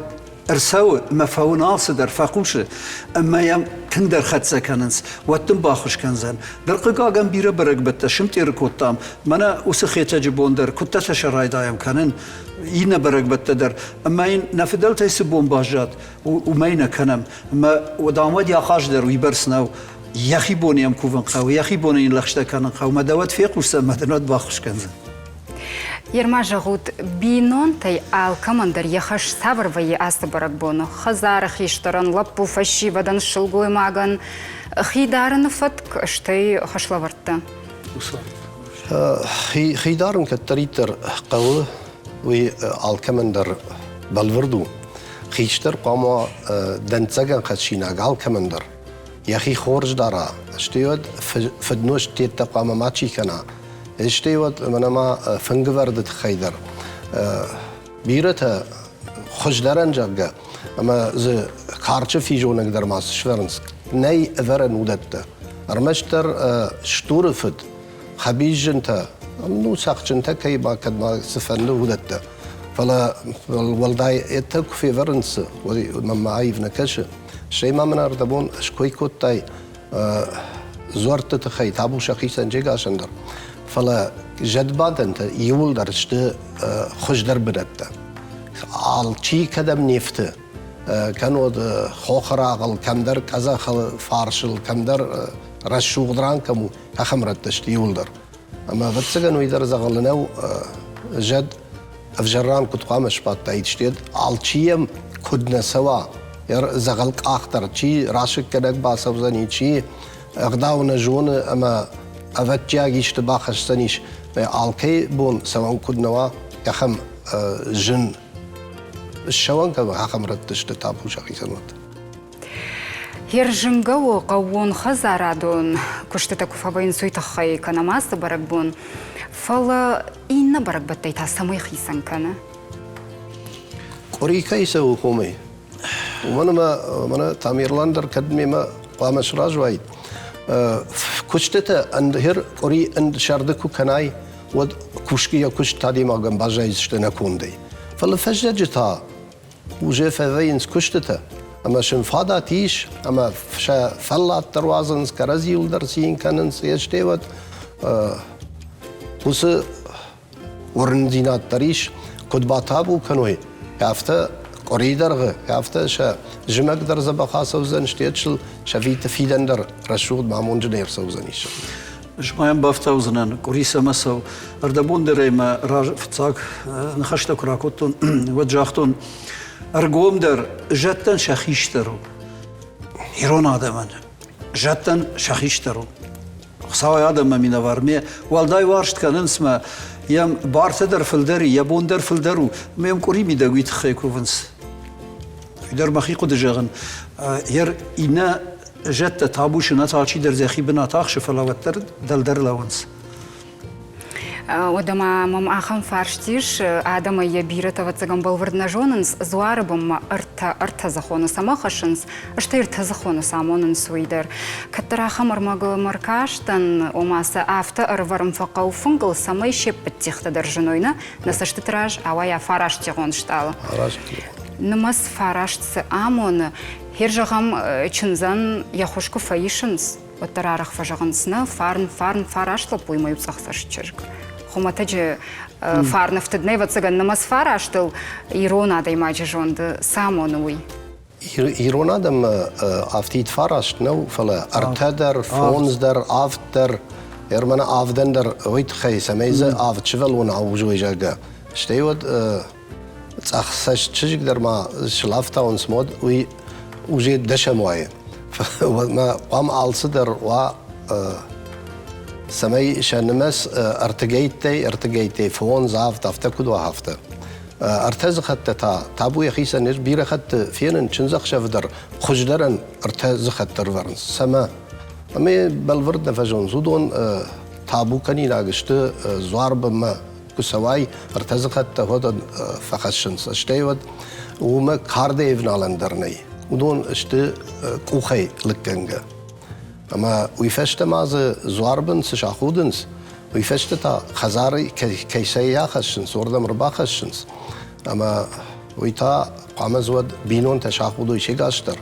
[SPEAKER 2] ӕрцӕуы ӕмӕ фӕуын алцыдӕр, фӕхъусы ӕмӕ йӕм тынгдӕр хӕццӕ кӕнынц, уӕд дын баххуыс кӕндзӕн. Ныр, хъыгагӕн, бирӕ бӕрӕгбӕттӕ сымтъеры кодтам, мӕнӕ уыцы Хетӕджы бон дӕр куыддӕртӕ сӕ райдайӕм кӕнын, иннӕ бӕрӕгбӕттӕ дӕр. Ӕмӕ йын нӕ фыдӕлтӕй цы бон баззад, уымӕй нӕ кӕнӕм. Ӕмӕ уӕд ам уӕд йӕ ахъаз дӕр уыйбӕрц нӕу. Йӕхи бон йӕм кувын хъӕуы, йӕхи бон йын лӕгъстӕ кӕнын хъӕуы, мӕ дӕ уӕд фехъусдзӕн, мӕ дын уӕд баххуыс кӕндзӕн.
[SPEAKER 1] Ерма зӕгъут, бинонтӕй алкӕмӕн дӕр йӕ хӕс цавӕр вӕййы ацы бӕрӕгбоны? Хӕдзары хистӕрӕн, лӕппу фӕсивӕдӕн, сылгоймагӕн хи дарыны фӕтк, стӕй хӕслӕвӕрдтӕ?
[SPEAKER 3] Хи дарын кӕддӕриддӕр хъӕуы, уый алкӕмӕн дӕр бӕлвырд у. Хистӕр хъуамӕ дӕнцӕгӕн хӕссинаг алкӕмӕн дӕр. Йӕхи хорз дара, стӕй уӕд фыднозт тедтӕ хъуамӕ мачи кӕна. Стӕй уӕд мӕнӕ ма фынгывӕрды тыххӕй дӕр бирӕтӕ хуыздӕрӕн, зӕгъгӕ, ӕмӕ дзы карчы физонӕг дӕр ма сӕвӕрынц. Нӕй ӕвӕрӕн уыдӕттӕ. Ӕрмӕстдӕр стуры фыд, хӕбизджынтӕ, ну, цӕхджынтӕ кӕй ма кӕд ма цыфӕнды уыдӕттӕ. Фӕлӕ уӕлдай этӕ куы февӕрынц, уӕд мӕнмӕ аив нӕ кӕсы. Стӕй ма мын ӕрдӕбон ской кодтай дзуӕртты тыххӕй табу сӕхицӕн джегасӕн дӕр. Фӕлӕ зӕдбадӕнтӕ иууылдӕр сты хуыздӕр бынӕттӕ. Алчи кӕдӕм не фты, кӕннод хохы рагъыл, кӕмдӕр къӕдзӕхы фарсыл, кӕмдӕр рӕсугъд ран кӕм у, ахӕм рӕттӕ сты иууылдӕр. Ӕмӕ ӕвӕццӕгӕн уый дӕр дзӕгъӕлы нӕу, зӕд ӕвзӕр ран куыд хъуамӕ сбадтаид, стӕй алчи йӕм куыд нӕ цӕуа, дзӕгъӕл къах дӕр, чи расыггӕнӕг бацӕудзӕни, чи ӕгъдау нӕ зоны ӕмӕ ӕвӕтчиаг исты бахӕсдзӕнис, алкӕй бон цӕуӕн куыд нӕ уа, ахӕм зын ссӕуӕн кӕм ахӕм рӕтты сты табу сӕхицӕн уӕд.
[SPEAKER 1] Хӕрззынгӕ у хъӕууон хӕдзарадон куыстытӕ куы фӕвӕййынц, уый тыххӕй кӕнӕм ацы бӕрӕгбон. Фӕлӕ иннӕ бӕрӕгбӕттӕй та цӕмӕй хицӕн кӕны?
[SPEAKER 3] Къуыри кӕй цӕуы комӕй, уымӕн ӕмӕ мӕнӕ Тамерлан дӕр кӕд мемӕ хъуамӕ сразы уаид. Куыстытӕ ӕндӕр къуыри сӕрды куы кӕнай, уӕд кусгӕ йӕ куыст адӕймагӕн баззайдзысты ӕнӕкондӕй. Фӕлӕ фӕззӕджы та уже фӕвӕййынц куыстытӕ, ӕмӕ сын фадат ис, ӕмӕ сӕ фӕллад дӕр уадзынц, кӕрӕдзиуыл дӕр цин кӕнынц, стӕй уӕд уыцы уырнындзинад дӕр ис, куыд батабу кӕной, афтӕ къуыри дӕргъы, афтӕ сӕ зымӕг дӕр дзӕбӕх ацӕудзӕн, стӕй сыл сӕ фидӕн дӕр рӕсугъд амондджынӕй ӕрцӕудзӕнис.
[SPEAKER 2] Ӕз ма йӕм бафтаудзынӕн, къуыри цӕмӕ цӕуы. Ӕрдӕбон дӕр ӕй мӕ фыццаг ныхӕстӕ куы ракодтон, уӕд загътон, ӕргомдӕр зӕдтӕн сӕ хистӕр у. Ирон адӕмӕн зӕдтӕн сӕ хистӕр у. Хуыцауӕй адӕммӕ минӕвар ме уӕлдай уарзт кӕнынц мӕ йӕм бартӕ дӕр фылдӕр и, йӕ бон дӕр фылдӕр у. Ме мкъуыри мидӕг уый тыххӕй кувынц. Уый дӕр мӕхи хъуыды зӕгъын. Йӕ иннӕ зӕдтӕ табу сын алчидӕр йӕхи бынат ахсы, фӕлӕ уӕддӕр дӕлдӕр лӕууынц.
[SPEAKER 1] Уӕдӕ ма мӕм ахӕм фарст ис, адӕмӕй йӕ бирӕтӕ, ӕвӕццӕгӕн, бӕлвырд нӕ зонынц, дзуары бынмӕ ӕртӕ ӕртӕдзыхоны цӕмӕ хӕссынц, стӕй ӕртӕдзыхоны цы амонынц, уый дӕр. Кӕддӕр ахӕм ӕрмӕгыл ӕркастӕн, ома сӕ афтӕ ӕрывӕрын фӕхъӕуы фынгыл, цӕмӕй се ппӕт тигътӕ дӕр зыной, нӕ, нӕ цӕстыты раз ауайа фарасттигъон стъалы. Нымӕц фараст цы амоны, Хер зӕгъӕм, чындзӕн йӕ хуыз куы фӕисынц, уӕддӕр арӕх фӕзӕгъынц, нӕ, фарн, фарн, фараст лӕппуимӕ иу цъӕхцӕст чызг. Хуымӕтӕджы фарны фтыд нӕ, ӕвӕццӕгӕн, нымӕц фарастыл ирон адӕймаджы зонды цы амоны уый?
[SPEAKER 3] Ирон адӕммӕ афтид фараст нӕу, фӕлӕ ӕртӕ дӕр, фондз дӕр, авд дӕр, ӕрмӕн авдӕн дӕр уый тыххӕй, цӕмӕй дзы авд сывӕллоны аузой, зӕгъгӕ. Стӕй уӕд цъӕхцӕст чызг дӕр ма сылӕфтауынц мод, уый уже дӕсӕм уайы. Уӕдмӕ хъуамӕ алцыдӕр уа, цӕмӕй сӕ нымӕц ӕртыгӕйттӕй, ӕртыгӕйттӕй фондз, авд, афтӕ куыд уа, афтӕ. Ӕртӕ дзыхӕттӕ та табу йӕхицӕн ис бирӕ хатты фенын чындзӕхсӕв дӕр хуыздӕрӕн ӕртӕ дзыхӕттӕ ӕрвӕрынц. Цӕмӕ? Ӕмӕ бӕлвырд нӕ фӕзонынц. Уыдон табу кӕнинаг сты дзуарбынмӕ куы цӕуай, ӕртӕ дзыхӕттӕ уӕд фӕхӕссынц. Стӕй уӕд уымӕ кардӕй ӕвналӕн дӕр нӕй. Уыдон сты къухӕй лыггӕнгӕ. Ӕмӕ уый фӕстӕ ма дзы дзуарбын цы сахудынц, уый фӕстӕ та хӕдзары кӕй сӕй ахӕссынц, уырдӕм ӕрбахӕссынц. Ӕмӕ уый та хъуамӕ дзы уӕд бинонтӕ сахудой се гас дӕр.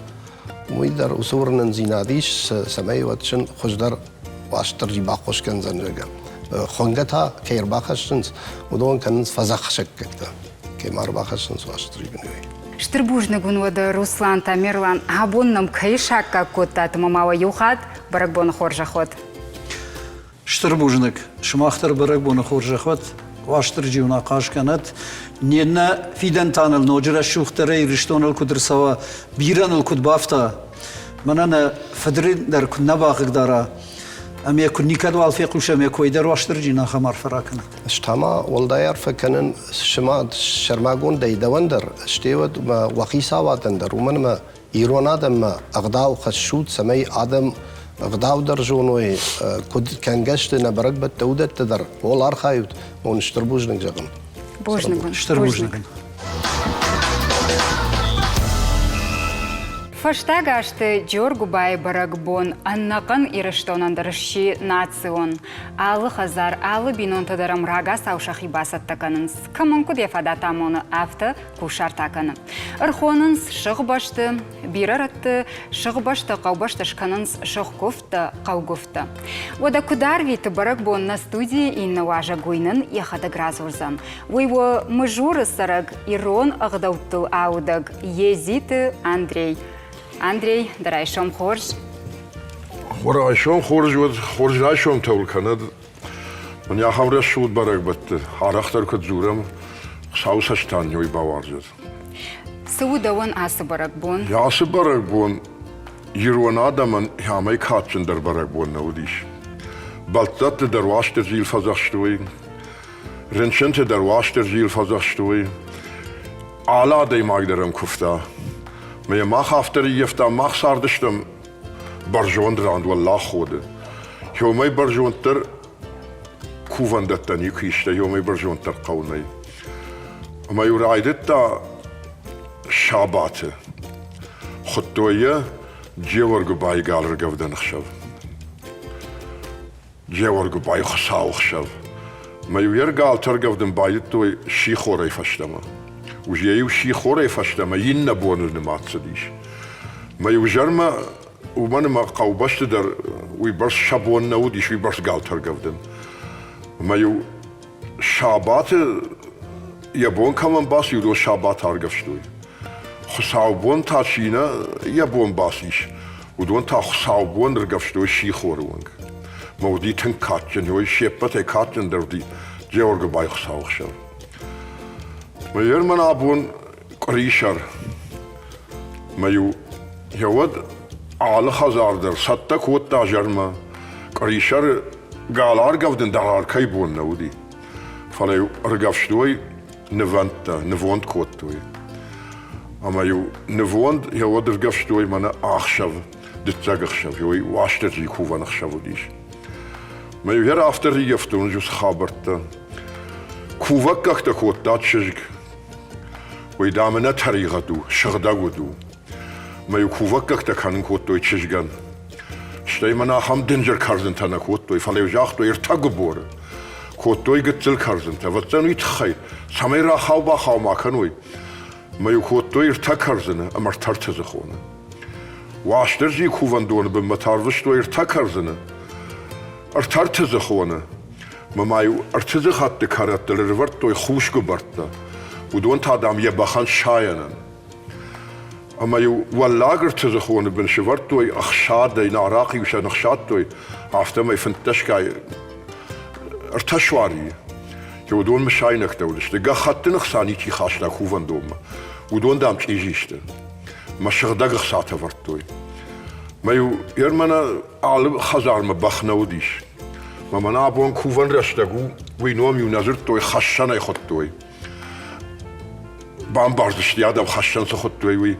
[SPEAKER 3] Уый дӕр уыцы уырнындзинад ис, цӕмӕй уӕд сын хуыздӕр Уастырджи баххуыс кӕндзӕн, зӕгъгӕ. Хуынгӕ та кӕй ӕрбахӕссынц, уыдон кӕнынц фӕдзӕхсӕггӕгтӕ, кӕй ма ӕрбахӕссынц Уастырджи бынӕй.
[SPEAKER 1] Стыр бузныг уын уӕдӕ, Руслан, Тамерлан, абон нӕм кӕй саккаг кодтат ӕмӕ ма уӕ иу хатт бӕрӕгбоны хорзӕх уӕд.
[SPEAKER 2] Стыр бузныг. Сымах дӕр бӕрӕгбоны хорзӕх уӕд. Уастырджи уын ахъаз кӕнӕд. Не ннӕ фидӕн та ныл ноджы рӕсугъддӕрӕй Ирыстоныл куыд ӕрцӕуа, бирӕ ныл куыд бафта, мӕнӕ нӕ фыдрын дӕр куы нӕ бахъыгдара, ӕмӕ куы никӕдуал фехъусӕм йӕ кой дӕр Уастырджи нын ахӕм арфӕ ракӕнӕд.
[SPEAKER 3] Ӕз та ма уӕлдай арфӕ кӕнын сӕрмагондӕй дӕуӕн дӕр, стӕй уӕд уӕ хицауадӕн дӕр, уымӕн ӕмӕ ирон адӕммӕ ӕгъдау хӕссут, цӕмӕй адӕм ӕгъдау дӕр зоной, куыд кӕнгӕ сты нӕ бӕрӕгбӕттӕ, уыдӕттӕ дӕр. Ол архайут, уын стыр бузныг зӕгъын.
[SPEAKER 1] Бузныг уын.
[SPEAKER 2] Стыр бузныг.
[SPEAKER 1] Фӕстаг азты Джоргуыбайы бӕрӕгбон ӕнӕхъӕн Ирыстонӕн дӕр сси национ. Алы хӕдзар, алы бинонтӕ дӕр ӕм рагацау сӕхи бацӕттӕ кӕнынц. Кӕмӕн куыд йӕ фадат амоны, афтӕ кусарт акӕны. Ӕрхонынц сыгъбӕсты, бирӕ рӕтты сыгъбӕстӕ, хъӕубӕстӕ скӕнынц сыгъгуывдтӕ, хъӕугуывдтӕ. Уӕдӕ куыд арвиты бӕрӕгбон нӕ студийы иннӕ уазӕг, уый нын йӕхӕдӕг радзурдзӕн. Уый у Мызуры цӕрӕг ирон ӕгъдӕуттыл аудӕг Едзиты Андрей. Андрей, дӕ райсом хорз.
[SPEAKER 10] Райсом хорз уӕд, хорз райсомтӕ уыл кӕнӕд. Мын ахӕм рӕсугъд бӕрӕгбӕтты арӕхдӕр куыд дзурӕм, Хуыцауы цӕстӕн уый бауарзӕд.
[SPEAKER 1] Цы у дӕуӕн ацы бӕрӕгбон?
[SPEAKER 10] Ацы бӕрӕгбон ирон адӕмӕн амӕй кадджындӕр бӕрӕгбон нӕ уыдис. Бӕлццӕтты дӕр Уастырджийыл фӕдзӕхстой, рынчынты дӕр Уастырджийыл фӕдзӕхстой. Алы адӕймаг дӕр ӕм куывта. Мӕ мах афтӕ ӕрыййӕфтам, мах цардыстӕм. бӕрзонд ран Уӕллаг Ходы. Уымӕй бӕрзонддӕр кувӕндӕттӕ никуы истӕ, уымӕй бӕрзонддӕр хъӕу нӕй. Ӕмӕ-иу райдыдта сабаты. Хуыдтой йӕ Джеоргуыбайы галыргӕвдӕн ӕхсӕв. Джеоргуыбайы хуыцауы хсӕв. Мӕ-иу йӕ галтӕ ӕргӕвдын байдыдтой сихорӕй фӕстӕмӕ. Уызӕ-иу сихорӕй фӕстӕмӕ иннӕ боны нымад цыдис. Мӕ-иу изӕрмӕ уымӕн ӕмӕ хъӕубӕсты дӕр уыйбӕрц сӕ бон нӕ уыдис уыйбӕрц галтӕ ӕргӕвдын. Ӕмӕ-иу сабаты йӕ бон кӕмӕн баци, уыдон сабат аргӕвстой. Хуыцаубон та чи нӕ йӕ бон бацис, уыдон та хуыцаубон ӕргӕвстой сихоры онг. Мӕ уыди тынг кадджын, уый се ппӕтӕй кадджындӕр уыди Георгыбайы хуыцауыхсӕв. Мӕ мӕн абон къуырисӕр. Мӕ-иу йӕ уӕд алы хӕдзар дӕр цӕттӕ кодта зӕрмӕ. Къуырисӕры гал ӕргӕвдын дӕр аркӕй бон нӕ уыди. Фӕлӕ-иу ӕргӕвстой нывӕндтӕ, нывонд кодтой. Ӕмӕ-иу нывонд йӕ уӕд ӕргӕвстой мӕнӕ ӕхсӕв, дыццӕг ӕхсӕв, уый Уастырджийы кувӕн ӕхсӕв уыдис. Мӕ-иу йӕ афтӕ рыййӕфтон уыцы хабӕрттӕ. Кувӕггӕгтӕ кодта чызг. Уый, дам, ӕнӕ тӕригъӕд у, сыгъдӕг уд у. Мӕ-иу кувӕггӕгтӕ кӕнын кодтой чызгӕн. Стӕй мӕн ахӕм дынджыр кӕрдзынтӕ нӕ кодтой, фӕлӕ-иу загътой ӕртӕ гуыборы. Кодтой гыццыл кӕрдзынтӕ, ӕвӕццӕн уый тыххӕй, цӕмӕй рахау-бахау ма кӕной. Мӕ-иу кодтой ӕртӕ кӕрдзыны ӕмӕ ӕртӕ ӕртыдзыхоны. Уастырджийы кувӕндоны бынмӕ та ӕрвыстой ӕртӕ кӕрдзыны, ӕртӕ ӕртыдзыхоны. Мӕ ма-иу ӕртыдзыхӕтты кӕрӕттыл ӕрывӕрдтой хус гуыбӕрттӕ. Уыдон та, дам, йӕ бӕхӕн сайӕнӕн. Ӕмӕ-иу уӕллаг ӕртыдзыхоны бын сывӕрдтой ӕхсадӕй, арахъ-иу сӕ ныхсадтой, афтӕмӕй фынддӕсгай ӕртӕ суарийы. Уыдон мысайнӕгтӕ уыдысты. Гӕххӕтты ныхса ничи хаста кувӕндонмӕ. Уыдон, дам, чъизи сты. Мӕ сыгъдӕг ӕхцатӕ вӕрдтой. Мӕ-иу мӕнӕ алы хӕдзармӕ бӕх нӕ уыдис. Мӕ мӕнӕ абон кувӕн рӕстӕг у, уый ном-иу нӕ дзырдтой, хӕссӕнӕй хуыдтой. Бамбардзысты адӕм хӕссӕн цы хуыдтой, уый.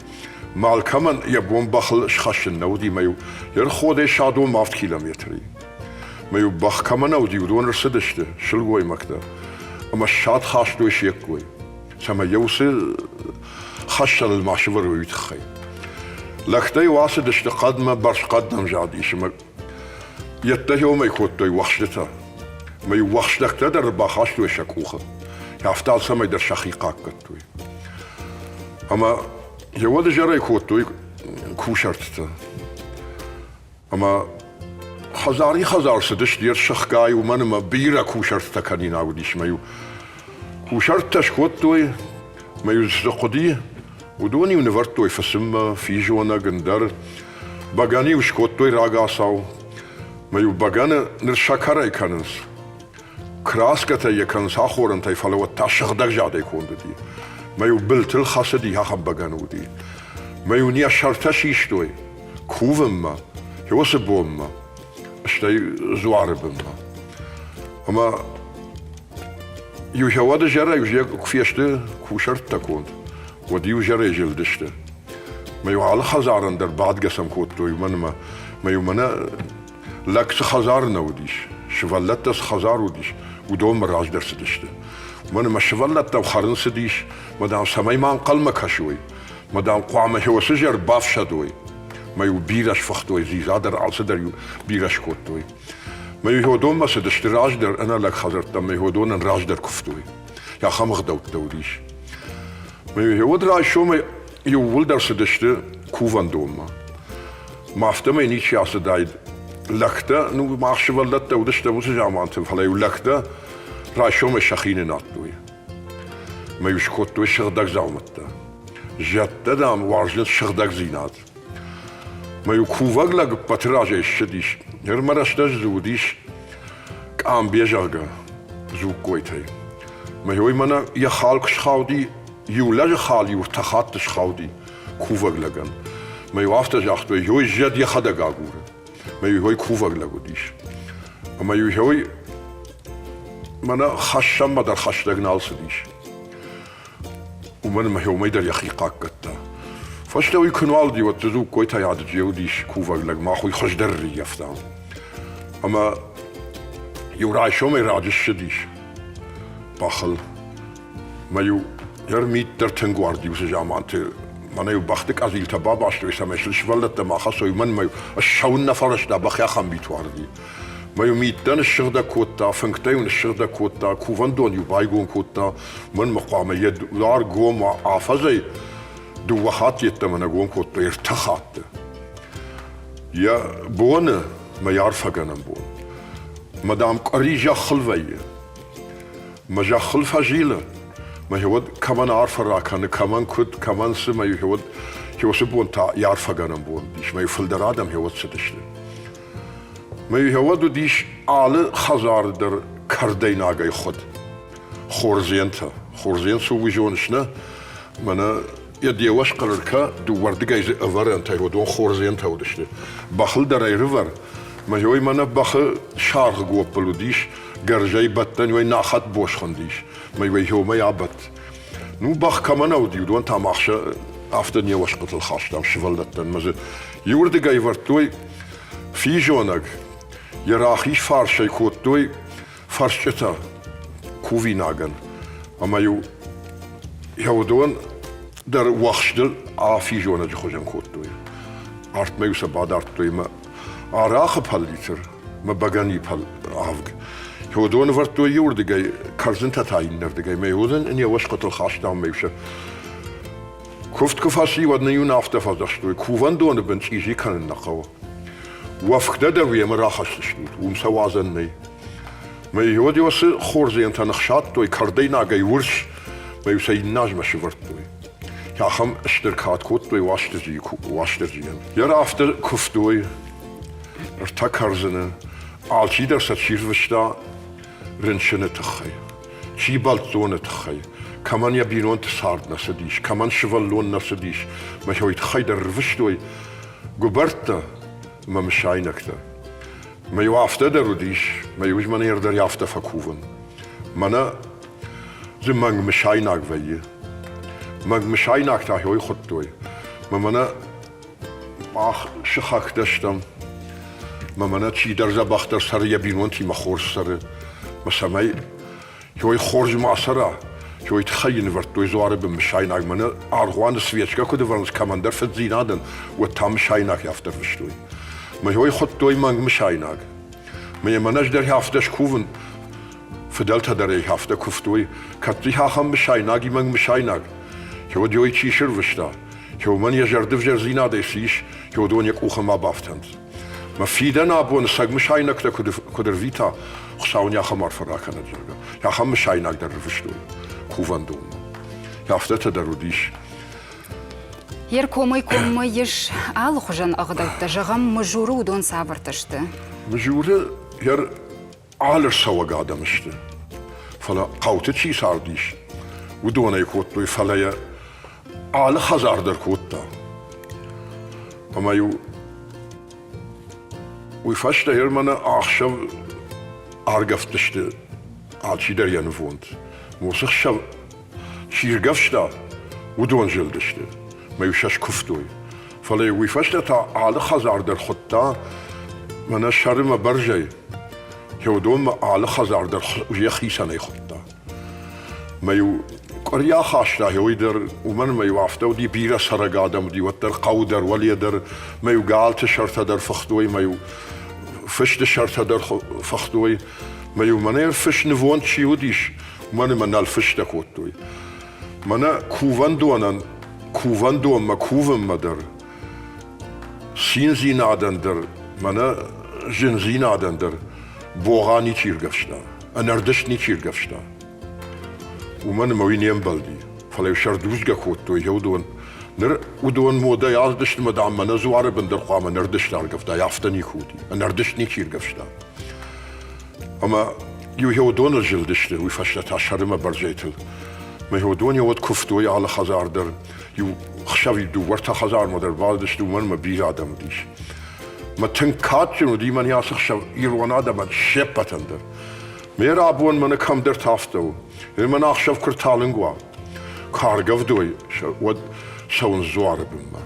[SPEAKER 10] Малкӕмӕн йӕ бон бӕхыл схӕссын нӕ уыди, мӕ-иу йе рходӕй Садонмӕ авд километры. Мӕ-иу бӕх кӕмӕ нӕ уыди, уыдон ӕрцыдысты, сылгоймӕгтӕ, ӕмӕ ссад хастой се ккой, цӕмӕй йӕ уыцы хӕссӕныл ма сывӕрой, уый тыххӕй. Лӕгтӕ-иу ацыдысты хъӕдмӕ, бӕрзхъӕд нӕм задис, ӕмӕ йедтӕ уымӕй кодтой уӕхстытӕ. Мӕ-иу уӕхстӕгтӕ дӕр бахастой сӕ къухы. Афтӕ алцӕмӕй дӕр сӕхи хъахъхъӕдтой. Ӕмӕ йӕ уӕд изӕрӕй кодтой кусӕрттытӕ. Ӕмӕ хӕдзари-хӕдзар цыдысты йе рсыхгай, уымӕн ӕмӕ бирӕ кусӕрттытӕ кӕнинаг уыдис. Мӕ-иу кусӕрттӕ скодтой, мӕ-иу цы хъуыди, уыдон-иу нывӕрдтой фысыммӕ, физонӕг, ӕндӕр. Бӕгӕны-иу скодтой рагацау. Мӕ-иу бӕгӕны ныр сӕкӕрӕй кӕнынц. Краскӕтӕ йӕ кӕнынц ахорӕнтӕй, фӕлӕ уӕд та сыгъдӕг задӕй конд уыди. Мӕ-иу былтыл хӕцыди, ахӕм бӕгӕны уыди. Мӕ-иу нӕ сӕртӕ систой кувынмӕ, уыцы бонмӕ, стӕй дзуары бынмӕ. Ӕмӕ иу уӕды зӕрӕй куы фесты кусӕрттӕ конд, уӕд иу зӕрӕй зылдысты. Мӕ-иу алы хӕдзарӕн дӕр бадгӕ сӕм кодтой, уымӕн ӕмӕ мӕ-иу мӕнӕ лӕг цы хӕдзары нӕ уыдис, сывӕллӕттӕ цы хӕдзар уыдис, уыдонмӕ раздӕр цыдысты. Уымӕн ӕмӕ сывӕллӕттӕм хӕрын цыдис, мӕ дам, цӕмӕй ма ӕнхъӕлмӕ кӕсой, мӕ дам, хъуамӕ уыцы зӕр бафсадой. Мӕ-иу бирӕ сфыхтой дзидза дӕр, алцыдӕр-иу бирӕ скодтой. Мӕ-иу уыдонмӕ цыдысты раздӕр ӕнӕлӕг хӕдзӕрттӕм, мӕ уыдонӕн раздӕр куывтой. Ахӕм ӕгъдӕуттӕ уыдис. Мӕ уӕд райсомӕй иууылдӕр цыдысты кувӕндонмӕ. Мӕ афтӕмӕй ничи ацыдаид. Лӕгтӕ, ну, мах сывӕллӕттӕ уыдыстӕм уыцы заманты, фӕлӕ-иу лӕгтӕ райсомӕй сӕхи нынадтой. Мӕ-иу скодтой сыгъдӕг дзаумӕттӕ. Зӕдтӕ, дам, уарзынц сыгъдӕгдзинад. Мӕ-иу кувӕг лӕг ӕппӕты разӕй ссыдис. Ныр мӕ рӕстӕджы дзы уыдис къамбе, зӕгъгӕ, дзуггойтӕй. Мӕ уый мӕнӕ йӕ хал куы схауди, иу лӕджы хал иу ӕртӕ хатты схауди кувӕг лӕгӕн. Мӕ-иу афтӕ загътой, ой зӕд йӕхӕдӕг агуры. Мӕ-иу ой кувӕг лӕг уыдис. Ӕмӕ-иу ой мӕнӕ хӕссӕнмӕ дӕр хӕстӕг нал цыдис. Уымӕн ӕмӕ уымӕй дӕр йӕхи хъахъхъӕдта. Фӕстӕ уый куы нал уыди, уӕд дзы Дзугкойтӕй Адыджы уыдис кувӕг лӕг, мах уый хуыздӕр ӕрыййӕфтам. Ӕмӕ иу райсомӕй раджы ссыдис бӕхыл. Мӕ-иу йӕ мит дӕр тынг уарди уыцы заманты. Мӕнӕ-иу бӕхты къӕдзилтӕ бабастой, цӕмӕй сыл сывӕллӕттӕ ма хӕцой, мӕнмӕ-иу ссӕуын нӕ фӕрӕзта, бӕх ахӕм мит уарди. Мӕ-иу миттӕ ныссыгъдӕг кодта, фынгтӕ-иу ныссыгъдӕг кодта, кувӕндон-иу байгом кодта. Мӕнмӕ хъуамӕ йӕ дуар гом уа афӕдзӕй дыууӕ хатты йеддӕмӕ нӕ гом кодтой, ӕртӕ хатты. Йӕ боны мӕ арфӕгӕнӕн бон. Мӕ, дам, къуыри зӕххыл вӕййы. Мӕ зӕххыл фӕзилы. Мӕ уӕд кӕмӕн арфӕ ракӕны, кӕмӕн куыд, кӕмӕн цы, мӕ уӕд уыцы бон та йӕ арфӕгӕнӕн бон уыдис. Мӕ фылдӕр адӕм уӕд цыдысты. Мӕ уӕд уыдис алы хӕдзары дӕр кӕрдӕйнагӕй хуыд. Хордзентӕ. Хордзен цы уый зоныс, нӕ? Мӕнӕ йӕ деуӕс хъырркӕ дыууӕрдыгӕй дзы ӕвӕрӕнтӕй уыдон хордзентӕ уыдысты. Бӕхыл дӕр ӕрывӕр. Мӕ ой мӕнӕ бӕхы саргъы гоппыл уыдис, гӕрзӕй бӕттӕн уӕй нахӕт бос хуындис. Мӕ уӕй уымӕй абадт. Ну, бӕх кӕмӕ нӕ уыди, уыдон та мах сӕ афтӕ не уӕсхъытыл хастам сывӕллӕттӕн. Мӕ дзы иуырдыгӕй вӕрдтой физонӕг, йӕ рахиз фарсӕй кодтой фӕрсчъытӕ кувинагӕн. Ӕмӕ-иу йӕ уыдон дӕр уӕхстыл афизонӕджы хуызӕн кодтой. Артмӕ-иу сӕ бадардтой ӕмӕ арахы паллитр мӕ бӕгӕныйы авг. Уыдон ӕвӕрдтой иуырдыгӕй, кӕрдзынтӕ та иннӕрдыгӕй. Мӕ уыдон не уӕсхъытыл хастам ӕмӕ-иу сӕ куывд куы фӕци, уӕд нын-иу афтӕ фӕдзӕхстой, кувӕндоны бын чъизи кӕнын нӕ хъӕуы. Уӕфгӕ дӕр уемӕ рахӕсдзыстут, уым сӕ уадзӕн нӕй. Мӕ уӕд уыцы хордзентӕ ныхсадтой кӕрдӕйнагӕй урс, мӕ-иу сӕ иннӕ азмӕ сывӕрдтой. Ахӕм стыр кад кодтой Уастырджийӕн. Йӕ афтӕ куывтой ӕртӕ кӕрдзыны, алчидӕр сӕ чи рвыста рынчыны тыххӕй, чи бӕлццоны тыххӕй, кӕмӕн йӕ бинонты цард нӕ цыдис, кӕмӕн сывӕллон нӕ цыдис, мӕ уый тыххӕй дӕр рвыстой гуыбӕрттӕ мӕ мысайнӕгтӕ. Мӕ-иу афтӕ дӕр уыдис, мӕ-иу мӕнӕ дӕр афтӕ фӕкувын. Мӕнӕ дзы мӕнг мысайнаг вӕййы. Мӕнг мысайнаг та хой хуыдтой. Мӕ мӕнӕ мах сыхӕгтӕ стӕм. Мӕ мӕнӕ чидӕр дзӕбӕхдӕр цӕры йӕ бинонтимӕ хорз цӕры. Мӕ цӕмӕй Той хорз ма цӕра, той тыххӕй йын ӕвӕрдтой дзуары бын мысайнаг. Мӕнӕ аргъуаны свечкӕ куыд ӕвӕрынц кӕмӕндӕр фыддзинадӕн, уӕд та мысайнаг афтӕ рвыстой. Мӕ той хуыдтой мӕнг мысайнаг. Мӕ мӕнӕ ӕз дӕр афтӕ скувын, фыдӕлтӕ дӕр ӕй афтӕ куывтой, кӕд дзы ахӕм мысайнаг и мӕнг мысайнаг. Уӕд ой чи сырвыста, уымӕн йӕ зӕрды взӕрдзинадӕй цы ис, уыдон йӕ къухы ма бафтӕнт. Мӕ фидӕн абон сӕг мысайнӕгтӕ куыд ӕрвита, Хуыцау ын ахӕм арфӕ ракӕнӕд, зӕгъгӕ. Ахӕм мысайнаг дӕр ӕрвыстой кувӕндонмӕ. Афтӕтӕ дӕр уыдис.
[SPEAKER 1] Йе ркомӕй коммӕ ис алыхуызӕн ӕгъдӕуттӕ. Зӕгъӕм, Мызуры уыдон цавӕртӕ сты?
[SPEAKER 10] Мызуры йӕ алы рцӕуӕг адӕм сты. Фӕлӕ хъӕуты чи цардис, уыдонӕй кодтой, фӕлӕ йӕ алы хӕдзар дӕр кодта. Ӕмӕ-иу уый фӕстӕ мӕнӕ ӕхсӕв аргӕвдтысты алчидӕр йӕ нывонд. Уыцы хсӕв чи ргӕвста, уыдон зылдысты, мӕ-иу сӕ скуывтой. Фӕлӕ уый фӕстӕ та алы хӕдзар дӕр хуыдта мӕнӕ сӕры мӕ бӕрзӕй. Уыдонмӕ алы хӕдзар дӕр йӕхицӕнӕй хуыдта. Мӕ-иу къуыри ахаста уый дӕр, уымӕн ӕмӕ-иу афтӕ уыди, бирӕ цӕрӕг адӕм уыди, уӕддӕр хъӕуы дӕр, уӕле дӕр, мӕ-иу галты сӕртӕ дӕр фыхтой, мӕ-иу фысты сӕртӕ дӕр фыхтой, мӕ-иу мӕнӕ фыс нывонд чи уыдис, уымӕн ӕмӕ нӕл фыстӕ кодтой. Мӕнӕ кувӕндонӕн, кувӕндонмӕ кувынмӕ дӕр, циндзинадӕн дӕр, мӕнӕ зындзинадӕн дӕр богъа ничи ргӕвста, ӕнӕрдыст ничи ргӕвста. Уымӕн ӕмӕ уый не мбӕлди, фӕлӕ-иу сӕрдузгӕ кодтой уыдон. Ныр уыдон модӕй ацыдысты ӕмӕ, дам, мӕнӕ дзуары бын дӕр хъуамӕ ӕнӕрдыст аргӕвдай, афтӕ никуы уыди. Ӕнӕрдыст ничи ргӕвста. Ӕмӕ иу уыдоныл зылдысты, уый фӕстӕ та сӕрымӕ бӕрзӕйтыл. Мӕ уыдон уӕд куывтой алы хӕдзар дӕр. Иу хсӕв дыууӕртӕ хӕдзармӕ дӕр бацыдысты, уымӕн ӕмӕ бирӕ адӕм уыдис. Мӕ тынг кадджын уыди мӕн ацы хсӕв ирон адӕмӕн се ппӕтӕн дӕр. Ме рабон мӕнӕ кӕмдӕрты афтӕ у. Мӕн ӕхсӕв куы рталынг уа, куы аргӕвдой, уӕд. цӕуынц дзуары бынмӕ.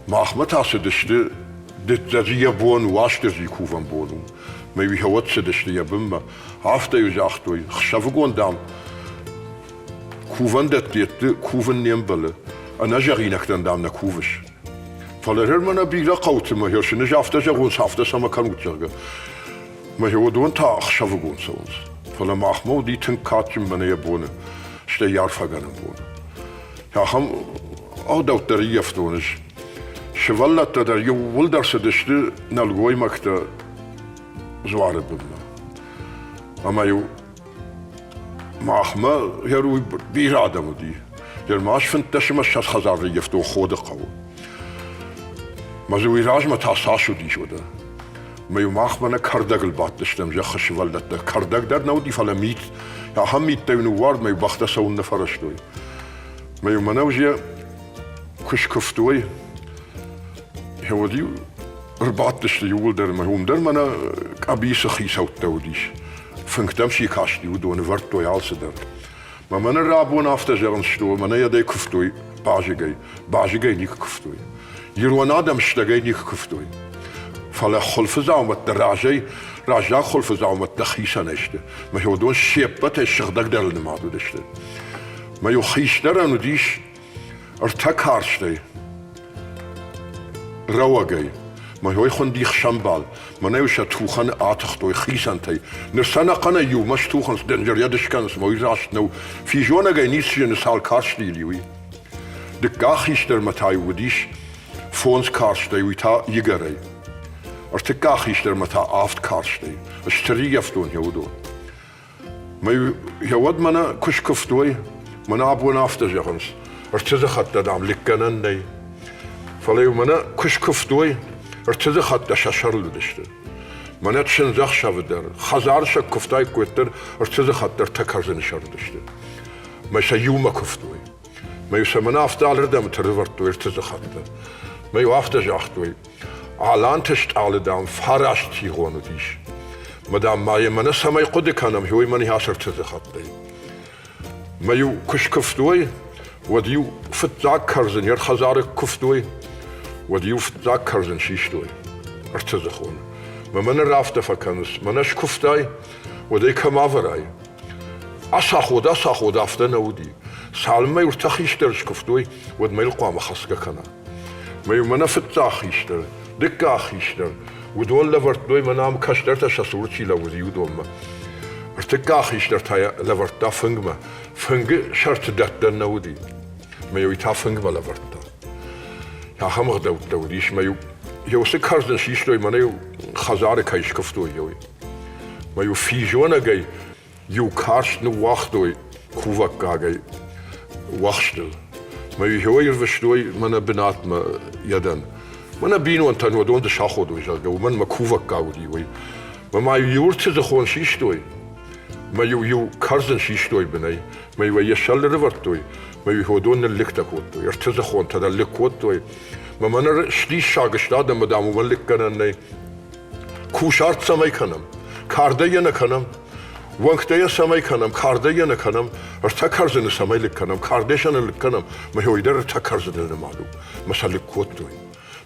[SPEAKER 10] Махмӕ та цыдысты дыццӕджы йӕ бон Уастырджи кувӕн бон у. Мӕ уӕд цыдысты йӕ бынмӕ. Афтӕ-иу загътой, хсӕвыгон, дам, кувӕндӕтты кувын не мбӕлы, ӕнӕзӕгъинӕгтӕн, дам, нӕ кувыс. Фӕлӕ ныр мӕнӕ бирӕ хъӕуты мӕ ӕз афтӕ зӕгъон, афтӕ цӕмӕ кӕнут, зӕгъгӕ. Мӕ уыдон та ӕхсӕвыгон цӕуынц. Фӕлӕ махмӕ уыди тынг кадджын мӕнӕ йӕ боны, стӕй арфӕгӕнӕн боны. Ахӕм ӕгъдӕуттӕ ӕрыййӕфтон ӕз. Сывӕллӕттӕ дӕр иууылдӕр цыдысты нӕлгоймӕгтӕ дзуары бынмӕ. Ӕмӕ-иу махмӕ уый бирӕ адӕм уыди. Ӕрмӕст 15 ӕмӕ 20 хӕдзары ӕййӕфтон Ходы хъӕуы. Мӕ дзы уый размӕ та цас уыдис уӕдӕ? Мӕ-иу махмӕ нӕ кӕрдӕгыл бадтыстӕм зӕххы сывӕллӕттӕ. Кӕрдӕг дӕр нӕ уыди, фӕлӕ мит. Ахӕм миттӕ-иу ныууард, мӕ-иу бӕхтӕ цӕуын нӕ фӕрӕзтой. Мӕ-иу мӕнӕ уже куы скуывтой, уӕд-иу ӕрбадтысты иууылдӕр ӕмӕ уым дӕр мӕнӕ къӕбицы хицӕуттӕ уыдис. Фынгтӕм чи касти, уыдон ӕвӕрдтой алцыдӕр. Мӕ мӕнӕ рабон афтӕ зӕгъынц, что мӕнӕ йӕдӕй куывтой базыгӕй, базыгӕй никуы куывтой. Ирон адӕм стӕгӕй никуы куывтой. Фӕлӕ хуылфы дзаумӕттӕ разӕй, раззаг хуылфы дзаумӕттӕ хицӕнӕй сты. Мӕ уыдон се ппӕтӕй сыгъдӕгдӕрыл нымад уыдысты. Мӕ иу хистӕрӕн уыдис ӕртӕ карстӕй, рӕуӕгӕй. Мӕ уый хуынди хсӕнбал. Мӕнӕ-иу сӕ тухӕны атыхтой хицӕнтӕй. Ныр сӕ ӕнӕхъӕнӕй иумӕ стухынц, дынджыр йӕ скӕнынц, мӕ уый раст нӕу. Физонӕгӕй ницы зыны, цал карсты йыл и, уый. Дыккаг хистӕрмӕ та-иу уыдис фондз карстӕй, уый та игӕрӕй. Ӕртыккаг хистӕрмӕ та авд карстӕй. Стыр йӕфтон йӕ уыдон. Мӕ уӕд мӕнӕ куы скуывтой, мӕнӕ абон афтӕ зӕгъынц, ӕртыдзыхӕттӕ, дам, лыггӕнӕн нӕй. Фӕлӕ-иу мӕнӕ куы скуывтой, ӕртыдзыхӕттӕ сӕ сӕрыл уыдысты. Мӕнӕ чындзӕхсӕвы дӕр, хӕдзары сӕ куывтаиккой, уӕддӕр ӕртыдзыхӕттӕ ӕртӕ кӕрдзыны сӕр уыдысты. Мӕ сӕ иумӕ куывтой. Мӕ-иу сӕ мӕнӕ афтӕ алырдӕмты ӕрывӕрдтой ӕртыдзыхӕттӕ. Мӕ-иу афтӕ загътой, Аланты стъалы, дам, фараст тигъон уыдис. Мӕ, дам, ма йӕ мӕнӕ цӕмӕй хъуыды кӕнӕм, уый мӕн йас ӕртыдзыхаттӕй. Мӕ-иу куы скуывтой, уӕд-иу фыццаг кӕрдзын йӕ хӕдзары куывтой, уӕд-иу фыццаг кӕрдзын систой ӕртыдзыхон. Мӕ мӕнӕ афтӕ фӕкӕнынц, мӕнӕ скуывтай, уӕд ӕй кӕм авӕрай? Ацаход, ацаход афтӕ нӕ уыди. Цалынмӕ иу ӕртӕ хистӕр скуывтой, уӕдмӕ йыл хъуамӕ хӕцгӕ кӕна. Мӕ мӕнӕ фыццаг хистӕр, дыккаг хистӕр, уыдон лӕвӕрдтой мӕнӕ ам кӕстӕртӕ сӕ цуры чи лӕууыди, уыдонмӕ. Ӕртыккаг хистӕр та йӕ лӕвӕрдта фынгмӕ. Фынгы сӕрты дӕттӕн нӕ уыди. Мӕ уый та фынгмӕ лӕвӕрдта. Ахӕм ӕгъдӕуттӕ уыдис, мӕ-иу йӕ уыцы кӕрдзын систой, мӕнӕ-иу хӕдзары кӕй скуывтой, уый. Мӕ-иу физонӕгӕй иу карст ныууагътой кувӕггагӕй уӕхстыл. Мӕ иу ӕрвыстой мӕнӕ бынатмӕ йӕдӕн. Мӕнӕ бинонтӕн уыдон ды саходой, зӕгъгӕ, уымӕн мӕ кувӕггаг уыди уый. Мӕ ма иу ӕртыдзыхон систой, мӕ иу иу кӕрдзын систой бынӕй, мӕ иу йӕ сӕр ӕрывӕрдтой, мӕ иу уыдон ныллыгтӕ кодтой, ӕртыдзыхонтӕ дӕр лыг кодтой. Мӕ мӕнӕ сдиссаг сты адӕмы, дам, уымӕн лыггӕнӕн нӕй. Кусарт цӕмӕй кӕнӕм? Кардӕй йӕ нӕ кӕнӕм? Уӕнгтӕ йӕ цӕмӕй кӕнӕм, кардӕй йӕ нӕ кӕнӕм, ӕртӕ кӕрдзыны цӕмӕй лыг кӕнӕм, кардӕй сӕ нӕ лыг кӕнӕм, мӕ уый дӕр ӕртӕ кӕрдзыны нымад у, мӕ сӕ лыг кодтой.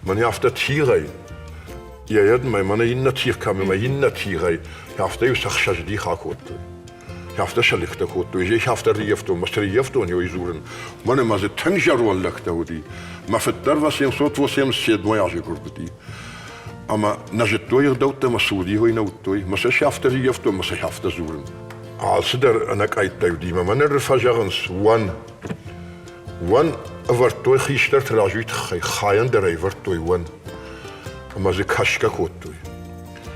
[SPEAKER 10] Мӕнӕ афтӕ тигъӕй, йӕ йедмӕ, мӕнӕ иннӕ тигъ кӕм ӕмӕ иннӕ тигъӕй, афтӕ-иу сӕ хсӕз дих акодтой. Афтӕ сӕ лыгтӕ кодтой, зӕй афтӕ рыййӕфтон, мӕ срыййӕфтон ой дзурын. Мӕн ӕмӕ дзы тынг зӕронд лӕгтӕ уыди. Мӕ фыд дӕр 887 азы гуырд уыди. Ӕмӕ нӕ зыдтой ӕгъдӕуттӕ ӕмӕ цы уыди, уый нӕ уыдтой. Мӕ сӕ сӕфтӕ рыййӕфтон, мӕ сӕ афтӕ дзурын. Алцыдӕр ӕнӕкъӕйттӕй уыди, мӕ мӕнӕ фӕзӕгъынц, уӕн. Уӕн ӕвӕрдтой хистӕрты раз уый тыххӕй, хайӕн дӕр ӕвӕрдтой уӕн. Ӕмӕ дзы кӕсгӕ кодтой.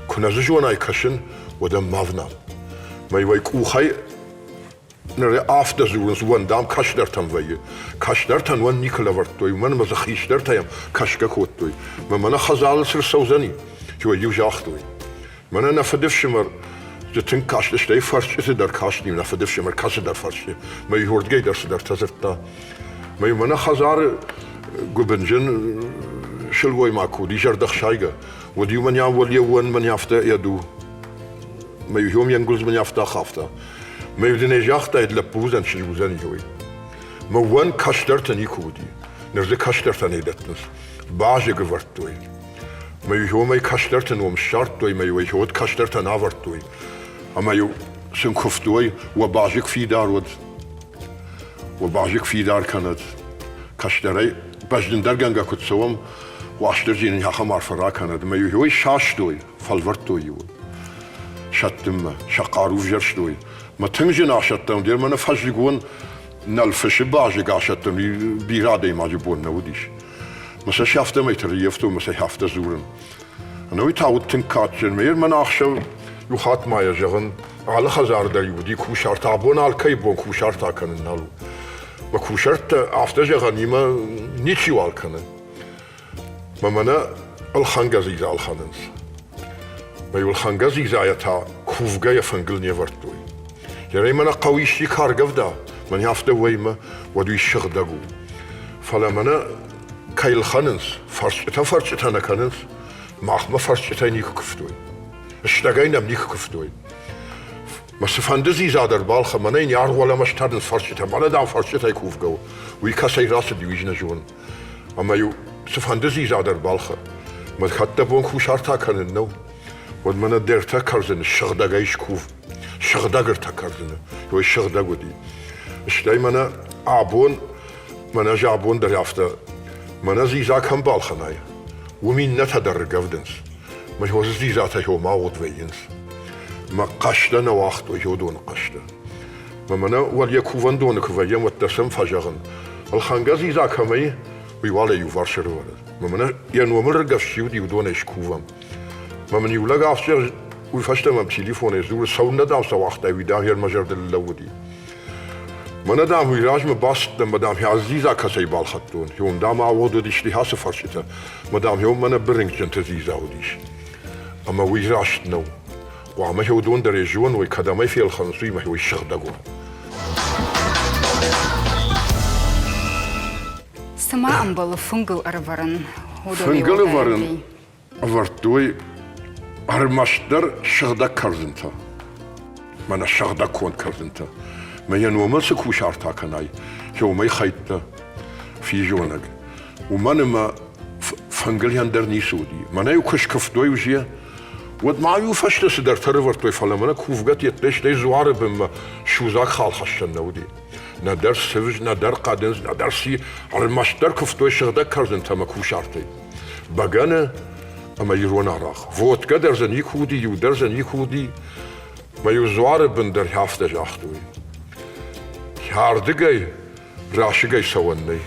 [SPEAKER 10] Куы нӕ дзы зонай кӕсын, уӕд ӕм ма внал. Мӕ иуӕй къухӕй Ныр афтӕ дзурынц, уӕн, дам, кӕстӕртӕм вӕййы. Кӕстӕртӕн уӕн никуы лӕвӕрдтой, уымӕн ӕмӕ дзы хистӕртӕ йӕм кӕсгӕ кодтой. Мӕ мӕнӕ хӕдзары цы рцӕудзӕни, иу загътой. Мӕнӕ нӕ фыдыфсымӕр дзы тынг кастысты, ӕй фӕрсчыты дӕр касти нӕ фыдыфсымӕр кӕцыдӕр фӕрсчы. Мӕ иуырдыгӕй дӕр цыдӕртӕ дзырдта. Мӕ мӕнӕ хӕдзары гуыбынджын сылгоймаг куы уыди зӕрдӕхсайгӕ, уӕд-иу мӕн уӕле уӕн мӕн афтӕ йӕ ду. Мӕ иу йе нгуылдз мын афтӕ ахафта. Мӕ иу дын ӕй загътаид, лӕппу уыдзӕн, чызг уыдзӕн, уый. Мӕ уӕн кӕстӕртӕ никуы уыди. Ныр дзы кӕстӕртӕ нӕ дӕттынц. Базыг ӕвӕрдтой. Мӕ-иу уымӕй кӕстӕрты ном ссардтой, мӕ-иу уӕд кӕстӕртӕн авӕрдтой. Ӕмӕ-иу сын куывтой, уӕ базыг фидар уӕд, уӕ базыг фидар кӕнӕд. Кӕстӕрӕй бӕзджындӕргӕнгӕ куыд цӕуӕм, Уастырджи нын ахӕм арфӕ ракӕнӕд. Ӕмӕ-иу ӕй састой, фӕлвӕрдтой-иу сӕттынмӕ, сӕ хъару взӕрстой. Мӕ тынг зын асӕттӕн уыд, мӕнӕ фӕззыгон нӕлфысы базыг асӕттын бирӕ адӕймаджы бон нӕ уыдис. Мӕ сӕ афтӕмӕй тырыййӕфтон, мӕ сӕ афтӕ дзурын. Ӕнӕуый та уыд тынг кадджын. Мӕ мӕн ӕхсӕв иу хатт ма йӕ зӕгъын, алы хӕдзары дӕр уыди кусарт. Абон алкӕй бон кусарт акӕнын нал у. Мӕ кусӕрттӕ афтӕ зӕгъӕнимӕ ничиуал кӕны. Мӕ мӕнӕ ӕлхӕнгӕ дзидза ӕлхӕнынц. Мӕ иу ӕлхӕнгӕ дзидзайӕ та кувгӕйӕ фынгыл не вӕрдтой. Йӕ мӕнӕ хъӕуы исчи куы аргӕвда, мӕн афтӕ уӕймӕ, уӕд уый сыгъдӕг у. Фӕлӕ мӕнӕ кӕй лхӕнынц, фӕрчъытӕ-фӕрчъытӕ нӕ кӕнынц, махмӕ фӕрчъытӕй никуы куывтой. Стӕгӕй нӕм никуы куывтой. Мӕ цыфӕнды дзидза дӕр балхӕ, мӕнӕ йын аргъ уӕлӕмӕ стӕрынц фӕрчъытӕ, мӕнӕ дам фӕрчъытӕй кувгӕ у. Уый кӕцӕй рацыди, уый нӕ зонын. Ӕмӕ-иу цыфӕнды дзидза дӕр балхӕ. Мӕ кӕд дӕ бон кусарт акӕнын нӕу, уӕд мӕнӕ де ртӕ кӕрдзыны сыгъдӕгӕй скув. Сыгъдӕг ӕртӕ кӕрдзыны. Уый сыгъдӕг уыди. Стӕй мӕнӕ абон, мӕнӕ ӕз абон дӕр афтӕ, мӕнӕ дзидза кӕм балхӕнай, уым иннӕтӕ дӕр ргӕвдынц. Мӕ уыцы дзидзатӕ хомагъуыд вӕййынц. Мӕ хъӕстӕ нӕ уагътой уыдоны хъӕстӕ. Мӕ мӕнӕ уӕд йӕ кувӕндоны куы вӕййӕм, уӕддӕр сӕм фӕзӕгъын, ӕлхӕнгӕ дзидза кӕмӕй, уый уал ӕй иуварс ӕрывӕрӕд. Мӕ мӕнӕ йӕ номыл ргӕвст чи уыди, уыдонӕй скувӕм. Мӕ мын иу лӕг афтӕ уый фӕстӕ мӕм телефонӕй дзуры, цӕуылнӕ дам сӕ уагътай, уый дам йӕ мӕ зӕрдыл лӕууыди. Мӕнӕ дам уый размӕ бацыдтӕн, мӕ дам дзидза кӕцӕй балхӕдтон. Уым дам ауыгъд уыдис ацы фӕрсчытӕ, мӕ дам уым мӕнӕ бырынкъджынты дзидза уыдис. Ӕмӕ уый раст нӕу. Хъуамӕ уыдон дӕр зоной, кӕдӕм ӕй фелхӕнынц, уый мӕ уый сыгъдӕг у.
[SPEAKER 1] Цы ма ӕмбӕлы фынгыл ӕрӕвӕрын?
[SPEAKER 10] Фынгыл ӕвӕрын ӕвӕрдтой ӕрмӕстдӕр сыгъдӕг кӕрдзынтӕ. Мӕнӕ сыгъдӕг конд кӕрдзынтӕ. Мӕ йӕ номыл цы кусарт акӕнай, уымӕй хӕйттӕ, физонӕг. Уымӕн ӕмӕ фынгыл ӕндӕр ницы уыди. Мӕнӕ-иу куы скуывтой уызйӕ, уӕд ма-иу фӕстӕ цыдӕртӕ рывӕрдтой, фӕлӕ мӕнӕ кувгӕ йеддӕй стӕй дзуары бынмӕ судзаг хал хӕссӕн нӕ уыди. Нӕдӕр цывз, нӕдӕр хъӕдындз, нӕдӕр си, ӕрмӕстдӕр куывтой сыгъдӕг кӕрдзынтӕ ӕмӕ кусартӕй. Бӕгӕны ӕмӕ ирон арахъ. Водкӕ дӕр дзы никуы уыди, иу дӕр дзы никуы уыди. Мӕ-иу дзуары бын дӕр афтӕ загътой. Ардыгӕй расыгӕй цӕуӕн нӕй.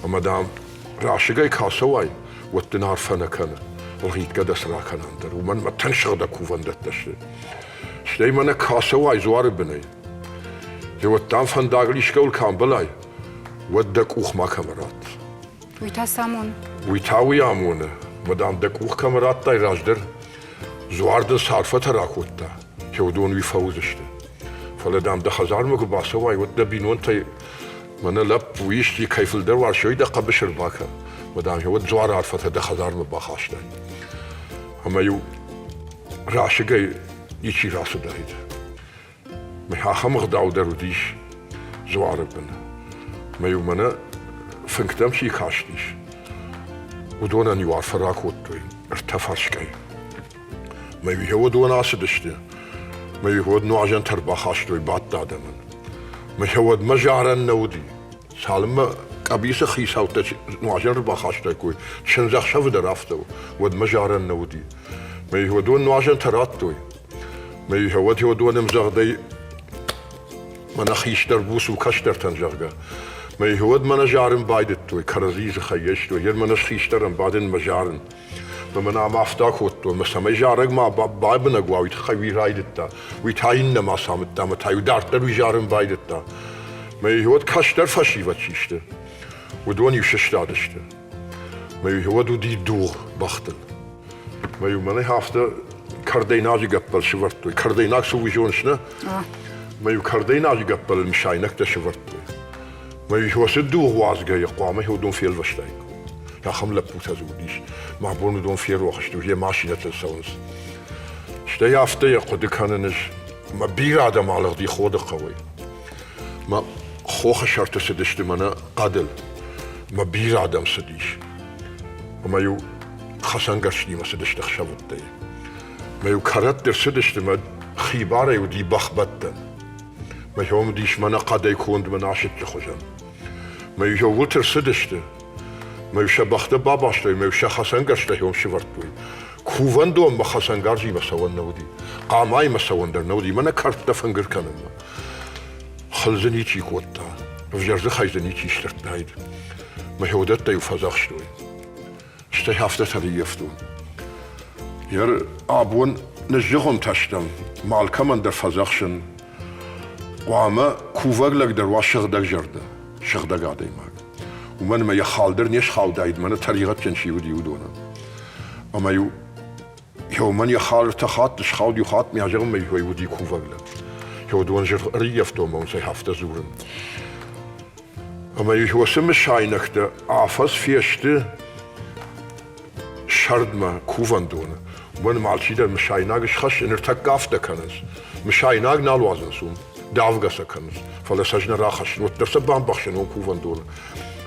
[SPEAKER 10] Ӕмӕ, дам, расыгӕй куы ацӕуай, уӕд дын арфӕ нӕ кӕны, ӕлгъитгӕ дӕ цы ракӕнӕн дӕр, уымӕн мӕ тынг сыгъдӕг кувӕндӕттӕ сты. Стӕй мӕнӕ куы ацӕуай дзуары бынӕй, уӕд, дам, фӕндагыл искӕуыл куы амбӕлай, уӕд дӕ къух макӕмӕ ратт.
[SPEAKER 1] Уый та цы амоны?
[SPEAKER 10] Уый та уый амоны, мӕ, дам, дӕ къух кӕмӕ радтай раздӕр, дзуар дын цы арфӕтӕ ракодта, уыдон уый фӕуыдзысты. Фӕлӕ, дам, дӕ хӕдзармӕ куы бацӕуай, уӕд дӕ бинонтӕй мӕнӕ лӕппу исчи кӕй фылдӕр уарзой, дӕ хъӕбысы ӕрбакӕн. Мӕ, дам, уӕд дзуар арфӕтӕ дӕ хӕдзармӕ бахастай. Ӕмӕ-иу расыгӕй ничи рацыдаид. Ахӕм ӕгъдау дӕр уыдис дзуары бын. Мӕ-иу мӕнӕ фынгтӕм чи кастис, уыдонӕн-иу арфӕ ракодтой ӕртӕ фӕрскӕй. Мӕ-иу уыдон ацыдысты, мӕ-иу уӕд нуазӕнтӕ ӕрбахастой бадт адӕмӕн. Мӕ уӕдмӕ зарӕн нӕ уыди. Цалынмӕ къӕбицы хицӕуттӕ нуазӕн ӕрбахастаиккой, чындзӕхсӕвы дӕр афтӕ у, уӕдмӕ зарӕн нӕ уыди. Мӕ-иу уыдон нуазӕнтӕ радтой. Мӕ уӕд уыдон ӕмдзӕгъдӕй мӕнӕ хистӕр буц у кӕстӕртӕн, зӕгъгӕ. Мӕ уӕд мӕнӕ зарын байдыдтой, кӕрӕдзийы дзыхӕй истой, йе мӕнӕ хистӕрӕн бадын мӕ зарын. Мӕ мӕнӕ ам афтӕ кодтон, мӕ цӕмӕй зарӕг ма бабынӕг уа, уый тыххӕй уый райдыдта. Уый та иннӕмӕ ацамыдта, ӕмӕ та иу дарддӕр уый зарын байдыдта. Мӕ уӕд кӕстӕр фӕсивӕд систы, уыдон-иу сыстадысты. Мӕ уӕд уыди дугъ бӕхтыл. Мӕ-иу мӕнӕ афтӕ кӕрдӕйнаджы гӕппӕл сывӕрдтой. Кӕрдӕйнаг цы уый зоныс, нӕ? Мӕ-иу кӕрдӕйнаджы гӕппӕлыл мысайнӕгтӕ сывӕрдтой. Мӕ-иу уыцы дугъ уадзгӕйӕ хъуамӕ уыдон фелвӕстаиккой. Ахӕм лӕппутӕ дзы уыдис. Мӕ бон уыдон ферох сты, йӕ машинӕтыл цӕуынц. Стӕй афтӕ йӕ хъуыды кӕнын ӕз, мӕ бирӕ адӕм алыгъди Ходы хъӕуӕй. Мӕ хохы сӕрты цыдысты мӕнӕ хъӕдыл. Мӕ бирӕ адӕм цыдис. Ӕмӕ-иу хӕцӕнгӕрзтимӕ цыдысты ӕхсӕвыдтӕй. Мӕ-иу кӕрӕтты рцыдысты мӕ хибарӕй уыди бӕхбӕттӕн. Мӕ хом уыдис мӕнӕ хъӕдӕй конд мӕн асыччы хуызӕн. Мӕ-иу иууылты рцыдысты, мӕ-иу сӕ бӕхтӕ бабастой, мӕ-иу сӕ хӕцӕнгӕрзтӕ хом сывӕрдтой. Кувӕндонмӕ хӕцӕнгарзимӕ цӕуӕн нӕ уыди, хъамаимӕ цӕуӕн дӕр нӕ уыди, мӕнӕ кӕрдтӕ фынгыр кӕнынмӕ. Хыл дзы ничи кодта, ӕвзӕр дзыхӕй дзы ничи сдзырдтаид. Мӕ уыдӕттӕ-иу фӕдзӕхстой. Стӕй афтӕ ӕрыййӕфтон. Ер абон ныззыгъуымтӕ стӕм, ма алкӕмӕн дӕр фӕдзӕхсын. Хъуамӕ кувӕг лӕг дӕр уа сыгъдӕг зӕрдӕ, сыгъдӕг адӕймаг. Уымӕн ӕмӕ йӕ хал дӕр не схаудаид, мӕнӕ тӕригъӕдджын чи уыди, уыдонӕн. Ӕмӕ-иу Уымӕн йӕ хал ӕртӕ хатты схауд, иу хатт мӕ зӕгъынмӕ уыди кувӕг лӕг. Уыдон ӕрыййӕфтон мӕ уын афтӕ дзурын. Ӕмӕ уыцы мысайнӕгтӕ афӕдз фесты сӕрдмӕ кувӕндоны. Уымӕн ӕмӕ алчидӕр мысайнаг схӕссы, ныртӕккӕ афтӕ кӕнынц. Мысайнаг нал уадзынц уым, давгӕ сӕ кӕнынц, фӕлӕ сӕ ӕз нӕ рахӕссын, уӕддӕр сӕ бамбӕхсын уым кувӕндоны.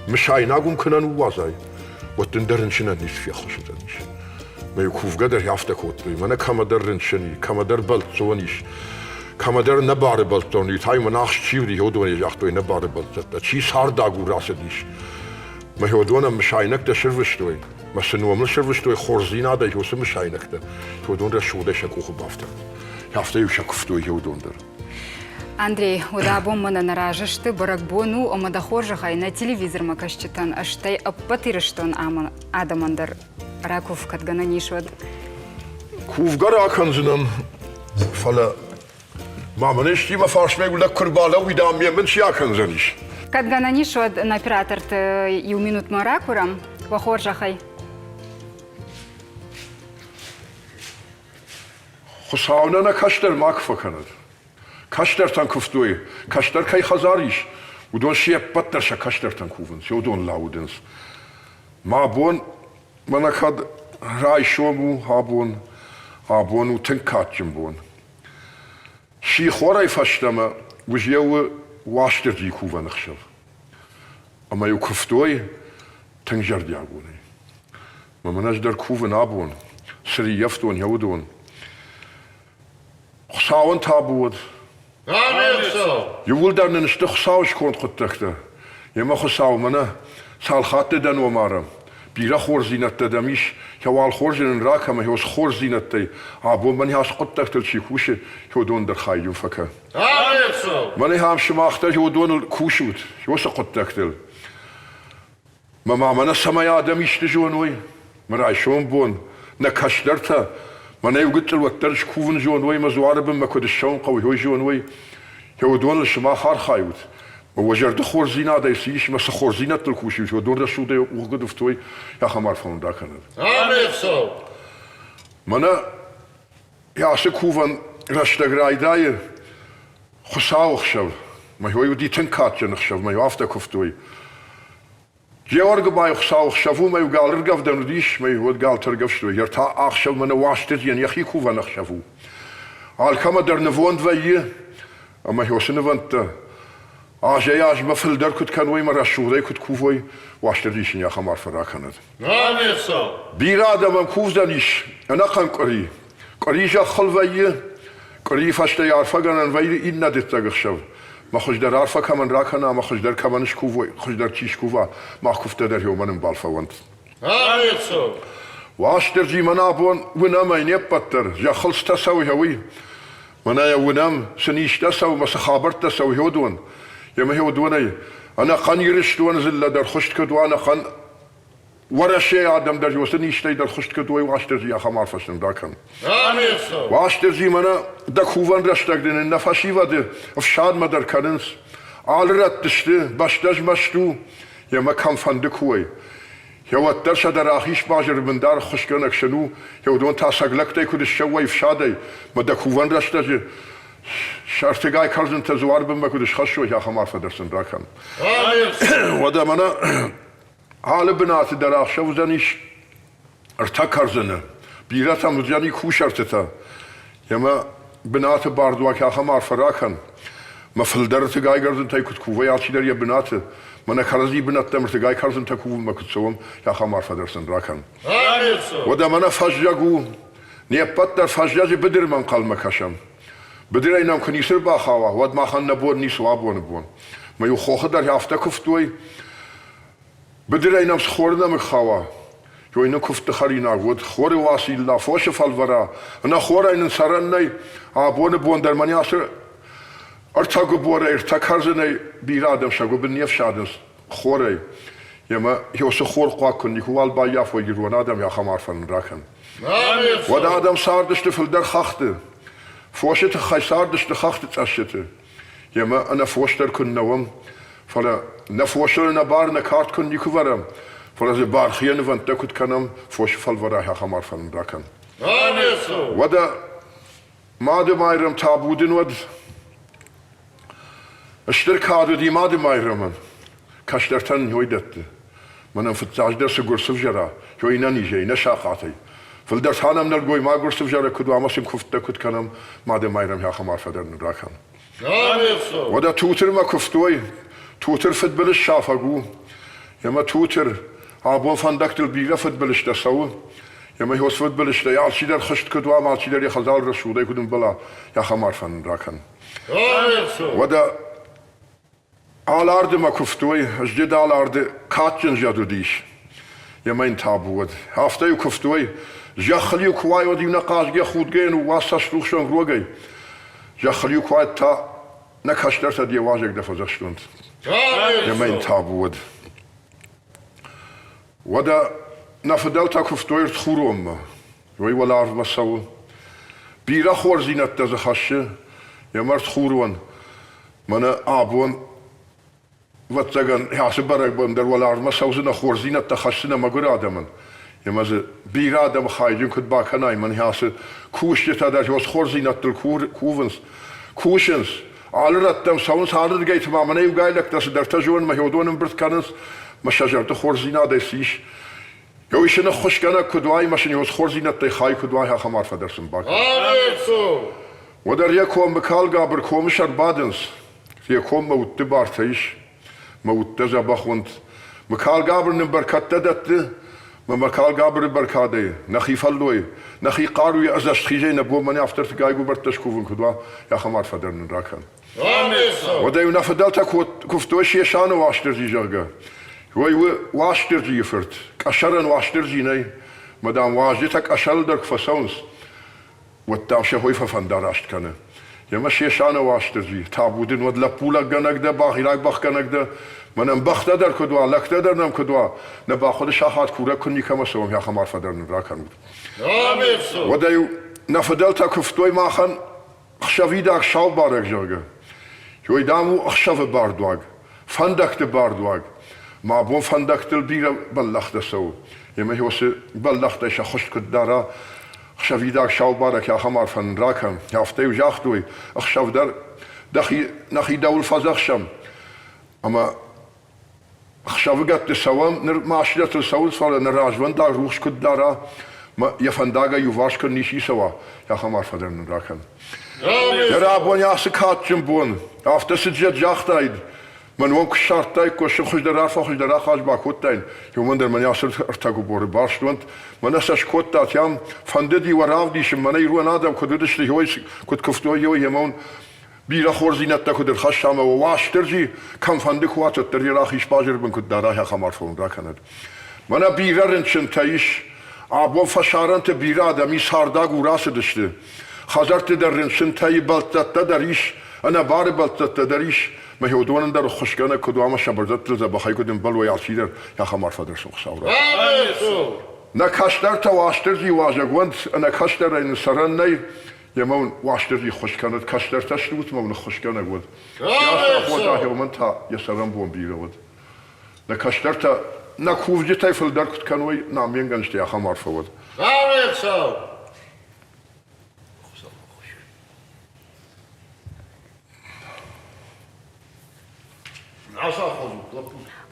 [SPEAKER 10] Мысайнаг уым куы нӕ ныууадзай, уӕд дын дӕ рынчынӕн ницы феххуыс уыдзӕнис. Мӕ кувгӕ дӕр афтӕ кодтой. Мӕнӕ кӕмӕдӕр рынчын и, кӕмӕдӕр бӕлццон ис, кӕмӕдӕр нӕбары бӕлццон и, та мӕн ахст чи уыди, уыдонӕй загътой нӕбары бӕлццӕттӕ. Чи цардагур рацыдис. Мӕ уыдонӕн мысайнӕгтӕ сырвыстой, мӕ цы номыл сырвыстой хорздзинадӕй уыцы мысайнӕгтӕ, уыдон рӕсугъдӕй сӕ къухы бафтыд. Афтӕ-иу сӕ куывтой уыдон дӕр.
[SPEAKER 1] Андрей, уӕд абон мӕнӕ нӕ разы сты, бӕрӕгбон у ӕмӕ дӕ хорзӕхӕй нӕ телевизормӕ кӕсджытӕн, стӕй ӕппӕт Ирыстон адӕмӕн дӕр ракув, кӕд гӕнӕн ис, уӕд.
[SPEAKER 10] Кувгӕ ракӕндзынӕн, фӕлӕ ма мын исчи мӕ фарсмӕ лӕг куы рбалӕууид, ам ме мын чи акӕндзӕнис?
[SPEAKER 1] Кӕд гӕнӕн ис, уӕд нӕ операторты иу минутмӕ ракурӕм. Уӕ хорзӕхӕй.
[SPEAKER 10] Хуыцау нӕ нӕ кӕстӕр макуы фӕкӕнӕд. Кӕстӕртӕн куывтой, кӕстӕр кӕй хӕдзар ис, уыдон се ппӕт дӕр сӕ кӕстӕртӕн кувынц, уыдон лӕудынц. Мӕ бон мӕнӕ кӕд райсом у абон, абон у тынг кадджын бон. Сихорӕй фӕстӕмӕ Уызеуы Уастырджийы кувӕн ӕхсӕв. Ӕмӕ-иу куывтой тынг зӕрдиагонӕй. Мӕ мын ӕз дӕр кувын абон, цы рыййӕфтон йӕ уыдон. Хуыцауӕн табу уӕд. Иууылдӕр нын сты Хуыцауы сконд хъуыддӕгтӕ. Емӕ Хуыцау, мӕнӕ цал хатты дӕ ном арӕм, бирӕ хорздзинӕдтӕ дӕм ис, йӕ уал хорзы нын ракӕ ӕмӕ уыцы хорздзинӕдтӕй абон мӕн ацы хъуыддӕгтыл чи кусы, уыдон дӕр хайджын фӕкӕ. Мӕнӕ ам сымах дӕр уыдоныл кусут, уыцы хъуыддӕгтыл. Мӕ ма мӕнӕ цӕмӕй адӕм исты зоной, мӕ райсом бон, нӕ кӕстӕртӕ, мӕнӕ иу гыццыл уӕддӕр скувын зоной, мӕ дзуары бынмӕ куыд ссӕуын хъӕуы, уый зоной. Уыдоныл сымах архайут. Уӕ зӕрды хорздзинадӕй цы ис, мӕ цы хорздзинӕдтыл кусут, уыдон рӕсугъдӕй къухгуыд ӕфтой, ахӕм арфӕ уын ракӕнӕд. Мӕнӕ ацы кувӕн рӕстӕг райдайы Хуыцауы хсӕв. Мӕ уыди тынг кадджын ӕхсӕв, мӕ афтӕ куывтой. Георгыбайы Хуыцауы хсӕв у, мӕ галыргӕвдӕн уыдис, мӕ уӕд галтӕ ӕргӕвстой. Ӕртӕ ӕхсӕв мӕнӕ Уастырджийӕн йӕхи кувӕн ӕхсӕв у. Алкӕмӕ дӕр нывонд вӕййы, ӕмӕ уыцы нывӕндтӕ азӕй-азмӕ фылдӕр куыд кӕной ӕмӕ рӕсугъдӕй куыд кувой, Уастырджи сын ахӕм арфӕ ракӕнӕд. Бирӕ адӕмӕн кувдзӕнис ӕнӕхъӕн къуыри. Къуыри зӕххыл вӕййы, къуырийы фӕстӕ йӕ арфӕгӕнӕн вӕййы иннӕ дыццӕг ӕхсӕв. Мӕ хуыздӕр арфӕ кӕмӕн ракӕна ӕмӕ хуыздӕр кӕмӕн скувой, хуыздӕр чи скува, мах куывдтӕ дӕр уымӕн ӕмбал фӕуӕнт. Уастырджи, мӕн абон уынӕм ӕй не ппӕт дӕр, зӕххыл цытӕ цӕуы, уый. Мӕнӕ йӕ уынӕм, цы низтӕ цӕуы мӕ цы хабӕрттӕ цӕуы уыдон. Ӕмӕ уыдонӕй ӕнӕхъӕн Ирыстоны дзыллӕ дӕр хуыст куыд уа, ӕнӕхъӕн Уӕрӕсейы адӕм дӕр уыцы низтӕй дӕр хуыст куыд уой, Уастырджи ахӕм арфӕ сын ракӕн. Уастырджи, мӕнӕ дӕ кувӕн рӕстӕг дын нӕ фӕсивӕды ӕфсадмӕ дӕр кӕнынц. Алы рӕтты сты, бӕстӕ змӕст у, ӕмӕ кӕмфӕнды куы уой. Йӕ уӕддӕр сӕ дӕ рахиз базыры бын дӕр ӕххуысгӕнӕг сын у, йӕ уыдон та саглӕгтӕй куыд ссӕуой ӕфсадӕй, мӕ дӕ кувӕн рӕстӕджы сӕртыгай кӕрдзынтӕ дзуары бынмӕ куыд схӕссой, ахӕм арфӕ дӕр сын ракӕн. Уӕдӕ мӕнӕ Алы бынаты дӕр ӕхсӕв уыдзӕнис ӕртӕ кӕрдзыны, бирӕтӕм уыдзӕни кусӕртытӕ. Ӕмӕ бынаты бардуаг ахӕм арфӕ ракӕн, мӕ фылдӕрты гайгӕрдзынтӕй куыд кувай алчидӕр йӕ бынаты. Мӕнӕ кӕрӕдзи бынӕттӕм ӕртыгай кӕрдзынтӕ кувынмӕ куыд цӕуӕм, ахӕм арфӕ дӕр сын ракӕн. Уӕдӕ мӕнӕ фӕззӕг у. Не ппӕт дӕр фӕззӕджы быдырмӕ ӕнхъӕлмӕ кӕсӕм. Быдырӕй нӕм куы ницы рбахауа, уӕд махӕн нӕ бон ницы у абоны бон. Мӕ-иу хохы дӕр афтӕ куывтой, быдырӕй нӕм цы хоры нӕмыг хауа, уый нын куывдты хӕринаг уыд, хоры Уацилла, фосы фӕлвӕра, ӕнӕ хорӕй нын цӕрӕн нӕй. Абоны бон дӕр мӕнӕ ацы ӕртӕ гуыборӕй, ӕртӕ кӕрдзынӕй бирӕ адӕм сӕ гуыбын не фсадынц хорӕй. Ӕмӕ уыцы хорхъуаг куы никуыуал баййафой ирон адӕм, ахӕм арфӕ нын ракӕн. Уӕд адӕм цардысты фылдӕр хӕхты. Фосы тыххӕй цардысты хӕхты цъӕссыты. Ӕмӕ ӕнӕ фос дӕр куыннӕ уӕм, фӕлӕ нӕ фосыл нӕ бар нӕ кард куы никуы вӕрӕм, фӕлӕ дзы бархийӕ нывӕндтӕ куыд кӕнӕм, фосы фӕлвӕрайы ахӕм арфӕ нын ракӕн. Уӕдӕ Мады Майрӕм табу дын уӕд. Стыр кад уыди Мады Майрӕмӕн. Кӕстӕртӕн ной дӕтты. Мӕнӕн фыццаджыдӕр цы гуырцы взӕра, той нӕ низӕй, нӕ сахъатӕй. Фылдӕр та нӕм нӕлгоймаг гуырцы взӕра куыд уа ӕмӕ сын куывдтӕ куыд кӕнӕм, Мады Майрӕм ахӕм арфӕ дӕр нын ракӕн. Уӕдӕ Тутырмӕ куывтой. Тутыр фыдбылыз сафӕг у. Ӕмӕ Тутыр, абон фӕндӕгтыл бирӕ фыдбылызтӕ цӕуы. Ӕмӕ хос фыдбылызтӕй алчидӕр хызт куыд уа, алчидӕр йӕ хӕдзар рӕсугъдӕй куыд ӕмбӕла, ахӕм арфӕ нын ракӕн. Уӕдӕ Алардымӕ куывтой, Зджыд Аларды кадджын зӕд уыдис. Ӕмӕ йын табу уӕд. Афтӕ-иу куывтой, зӕххыл-иу куы уай, уӕд-иу нӕ хъазгӕ худгӕйӕ ныууадз цӕструхсӕн рогӕй. Зӕххыл-иу куы уайд та нӕ кӕстӕртӕ де уазӕг дӕ фӕдзӕхстонт. Ӕмӕ йын табу уӕд. Уӕдӕ нӕ фыдӕлтӕ куывтой Ӕртхуронмӕ. Уый уӕларвмӕ цӕуы. Бирӕ хорздзинӕдтӕ дзы хӕссы йӕ мӕрдхурон. Мӕнӕ абон, ӕвӕццӕгӕн, ацы бӕрӕгбон дӕр уӕларвмӕ цӕудзынӕ, хорздзинӕдтӕ хӕсдзынӕ мӕгуыр адӕмӕн. Ӕмӕ дзы бирӕ адӕмы хайджын куыд бакӕнай, мӕнӕ ацы кусджытӕ дӕр уыцы хорздзинӕдтыл кувынц, кусынц. Алы рӕттӕм цӕуынц, алырдыгӕйты ма мӕнӕ иугай лӕгтӕ цыдӕртӕ зонынмӕ уыдон ӕмбырд кӕнынц, мӕ сӕ зӕрды хорздзинадӕй цы ис, Еу сын ӕххуысгӕнӕг куыд уай ӕмӕ сын еу хорздзинӕдтӕй хай куыд уай, ахӕм арфӕ дӕр сын бакӕн. Уӕдӕр йӕ коммӕ калгабыр комы сӕр бадынц, йӕ коммӕ удты бартӕ ис, мӕ удтӕ дзӕбӕх уӕнт. Мыкалгабыр нын бӕркӕдтӕ дӕтты, мӕ Мыкалгабыры бӕркадӕй, нӕхи фӕллой, нӕхи хъаруйӕ ӕдзӕстхизӕй нӕ бон мӕнӕ афтӕ ӕртыгай гуыбӕрттӕ скувын куыд уа, ахӕм арфӕ дӕр нын ракӕн. Уӕдӕ-иу нӕ фыдӕлтӕ куывтой Сесаны Уастырджи, зӕгъгӕ. Уый у Уастырджийы фырт, къӕсӕрӕн Уастырджи нӕй. Мӕ, дам, уазджытӕ къӕсӕрыл дӕр куы фӕцӕуынц, уӕд, дам, сӕ хой фӕфӕндараст кӕны. Ӕмӕ Сесаны Уастырджи, табу дын, уӕд лӕппу-лӕггӕнӕг дӕ, бӕгъираг бӕхгӕнӕг дӕ. Мӕнӕн бӕхтӕ дӕр куыд уа, лӕгтӕ дӕр нӕм куыд уа, нӕ бахъуыды сахат курӕг куы никӕмӕ цӕуӕм, ахӕм арфӕ дӕр нын ракӕнут. Уӕдӕ-иу нӕ фыдӕлтӕ куывтой махӕн Ӕхсӕвидаг сау барӕг, зӕгъгӕ. Уый, дам, у ӕхсӕвы бардуаг, фӕндӕгты бардуаг. Мӕ бон фӕндӕгтыл бирӕ бӕллӕхтӕ цӕуы. Ӕмӕ уыцы бӕллӕхтӕй сӕ хуыст куыд дара, ӕхсӕвидаг сау барӕг ахӕм арфӕ нын ракӕн. Афтӕ-иу загътой, ӕхсӕв дӕр дӕхи, нӕхи дӕуыл фӕдзӕхсӕм. Ӕмӕ Ӕхсӕвыгӕтты цӕуӕм, ныр машинӕтыл цӕуынц, фӕлӕ нӕ развӕндаг рухс куыд дара, мӕ йӕ фӕндагӕй иуварс куыд ничи цӕуа, ахӕм арфӕ дӕр нын ракӕн. Ныр абон ацы кадджын бон афтӕ цы зӕд загътаид, мӕн уӕм куы ссардтаиккой, цы хуыздӕр арфӕ, хуыздӕр ахъаз бакодтаин, уымӕн дӕр мӕнӕ ацы ӕртӕгуборы барст уӕнт, мӕнӕ сӕ скодтат ам, фӕндыди уӕ равдисын, мӕнӕ ирон адӕм куыд уыдысты, куыд куывтой, ӕмӕ уын бирӕ хорздзинӕдтӕ куыд ӕрхӕсса ӕмӕ Уастырджи кӕмфӕнды куы уа, уӕддӕр йӕ рахиз базыры бын куыд дара, ахӕм арфӕ уын ракӕнӕд. Мӕнӕ бирӕ рынчынтӕ ис. Абон фӕсарӕнты бирӕ адӕм ис, цардагур ацыдысты. Хӕдзӕртты дӕр рынчынтӕ и, бӕлццӕттӕ дӕр ис, ӕнӕбары бӕлццӕттӕ дӕр ис. Мӕ уыдонӕн дӕр ӕххуысгӕнӕг куыд уа ӕмӕ сӕ бӕрзӕдтыл дзӕбӕхӕй куыд ӕмбӕлой алчидӕр, ахӕм арфӕ дӕр сын Хуыцау ракӕнӕд. Нӕ кӕстӕртӕ Уастырджи уазӕг уӕнт, ӕнӕ кӕстӕрӕй нын цӕрӕн нӕй. Йемӕ уын Уастырджи ххуыс кӕнӕд, кӕстӕртӕ стут ӕмӕ уын ӕххуысгӕнӕг уӕд. Йӕ уымӕн та йӕ цӕрӕнбон бирӕ уӕд. Нӕ кӕстӕртӕ нӕ кувджытӕй фылдӕр куыд кӕной, нӕ ме нгӕнджытӕй ахӕм арфӕ уӕд.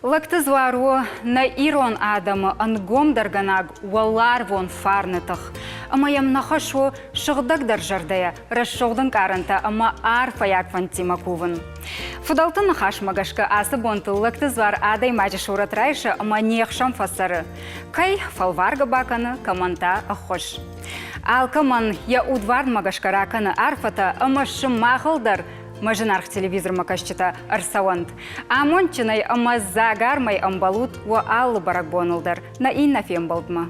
[SPEAKER 1] Лӕгты дзуар у нӕ ирон адӕмы ӕнгомдӕргӕнӕг уӕларвон фарны тых, ӕмӕ йӕм нӕ хӕс у сыгъдӕгдӕр зӕрдӕйӕ рӕсугъд ӕнкъарӕнтӕ ӕмӕ арфӕйаг фӕндтимӕ кувын. Фыдӕлты ныхасмӕ гӕсгӕ ацы бонты лӕгты дзуар адӕймаджы сурӕт райсы ӕмӕ не хсӕн фӕцӕры. Кӕй фӕлваргӕ бакӕны, кӕмӕн та ӕххуыс. Алкӕмӕн йӕ удварнмӕ гӕсгӕ ракӕны арфӕтӕ ӕмӕ сымахыл дӕр мӕ зынаргъ телевизормӕ кӕсджытӕ ӕрцӕуӕнт. Амондджынӕй ӕмӕ дзагармӕй ӕмбӕлут уӕ алы бӕрӕгбоныл дӕр нӕ иннӕ фембӕлдмӕ.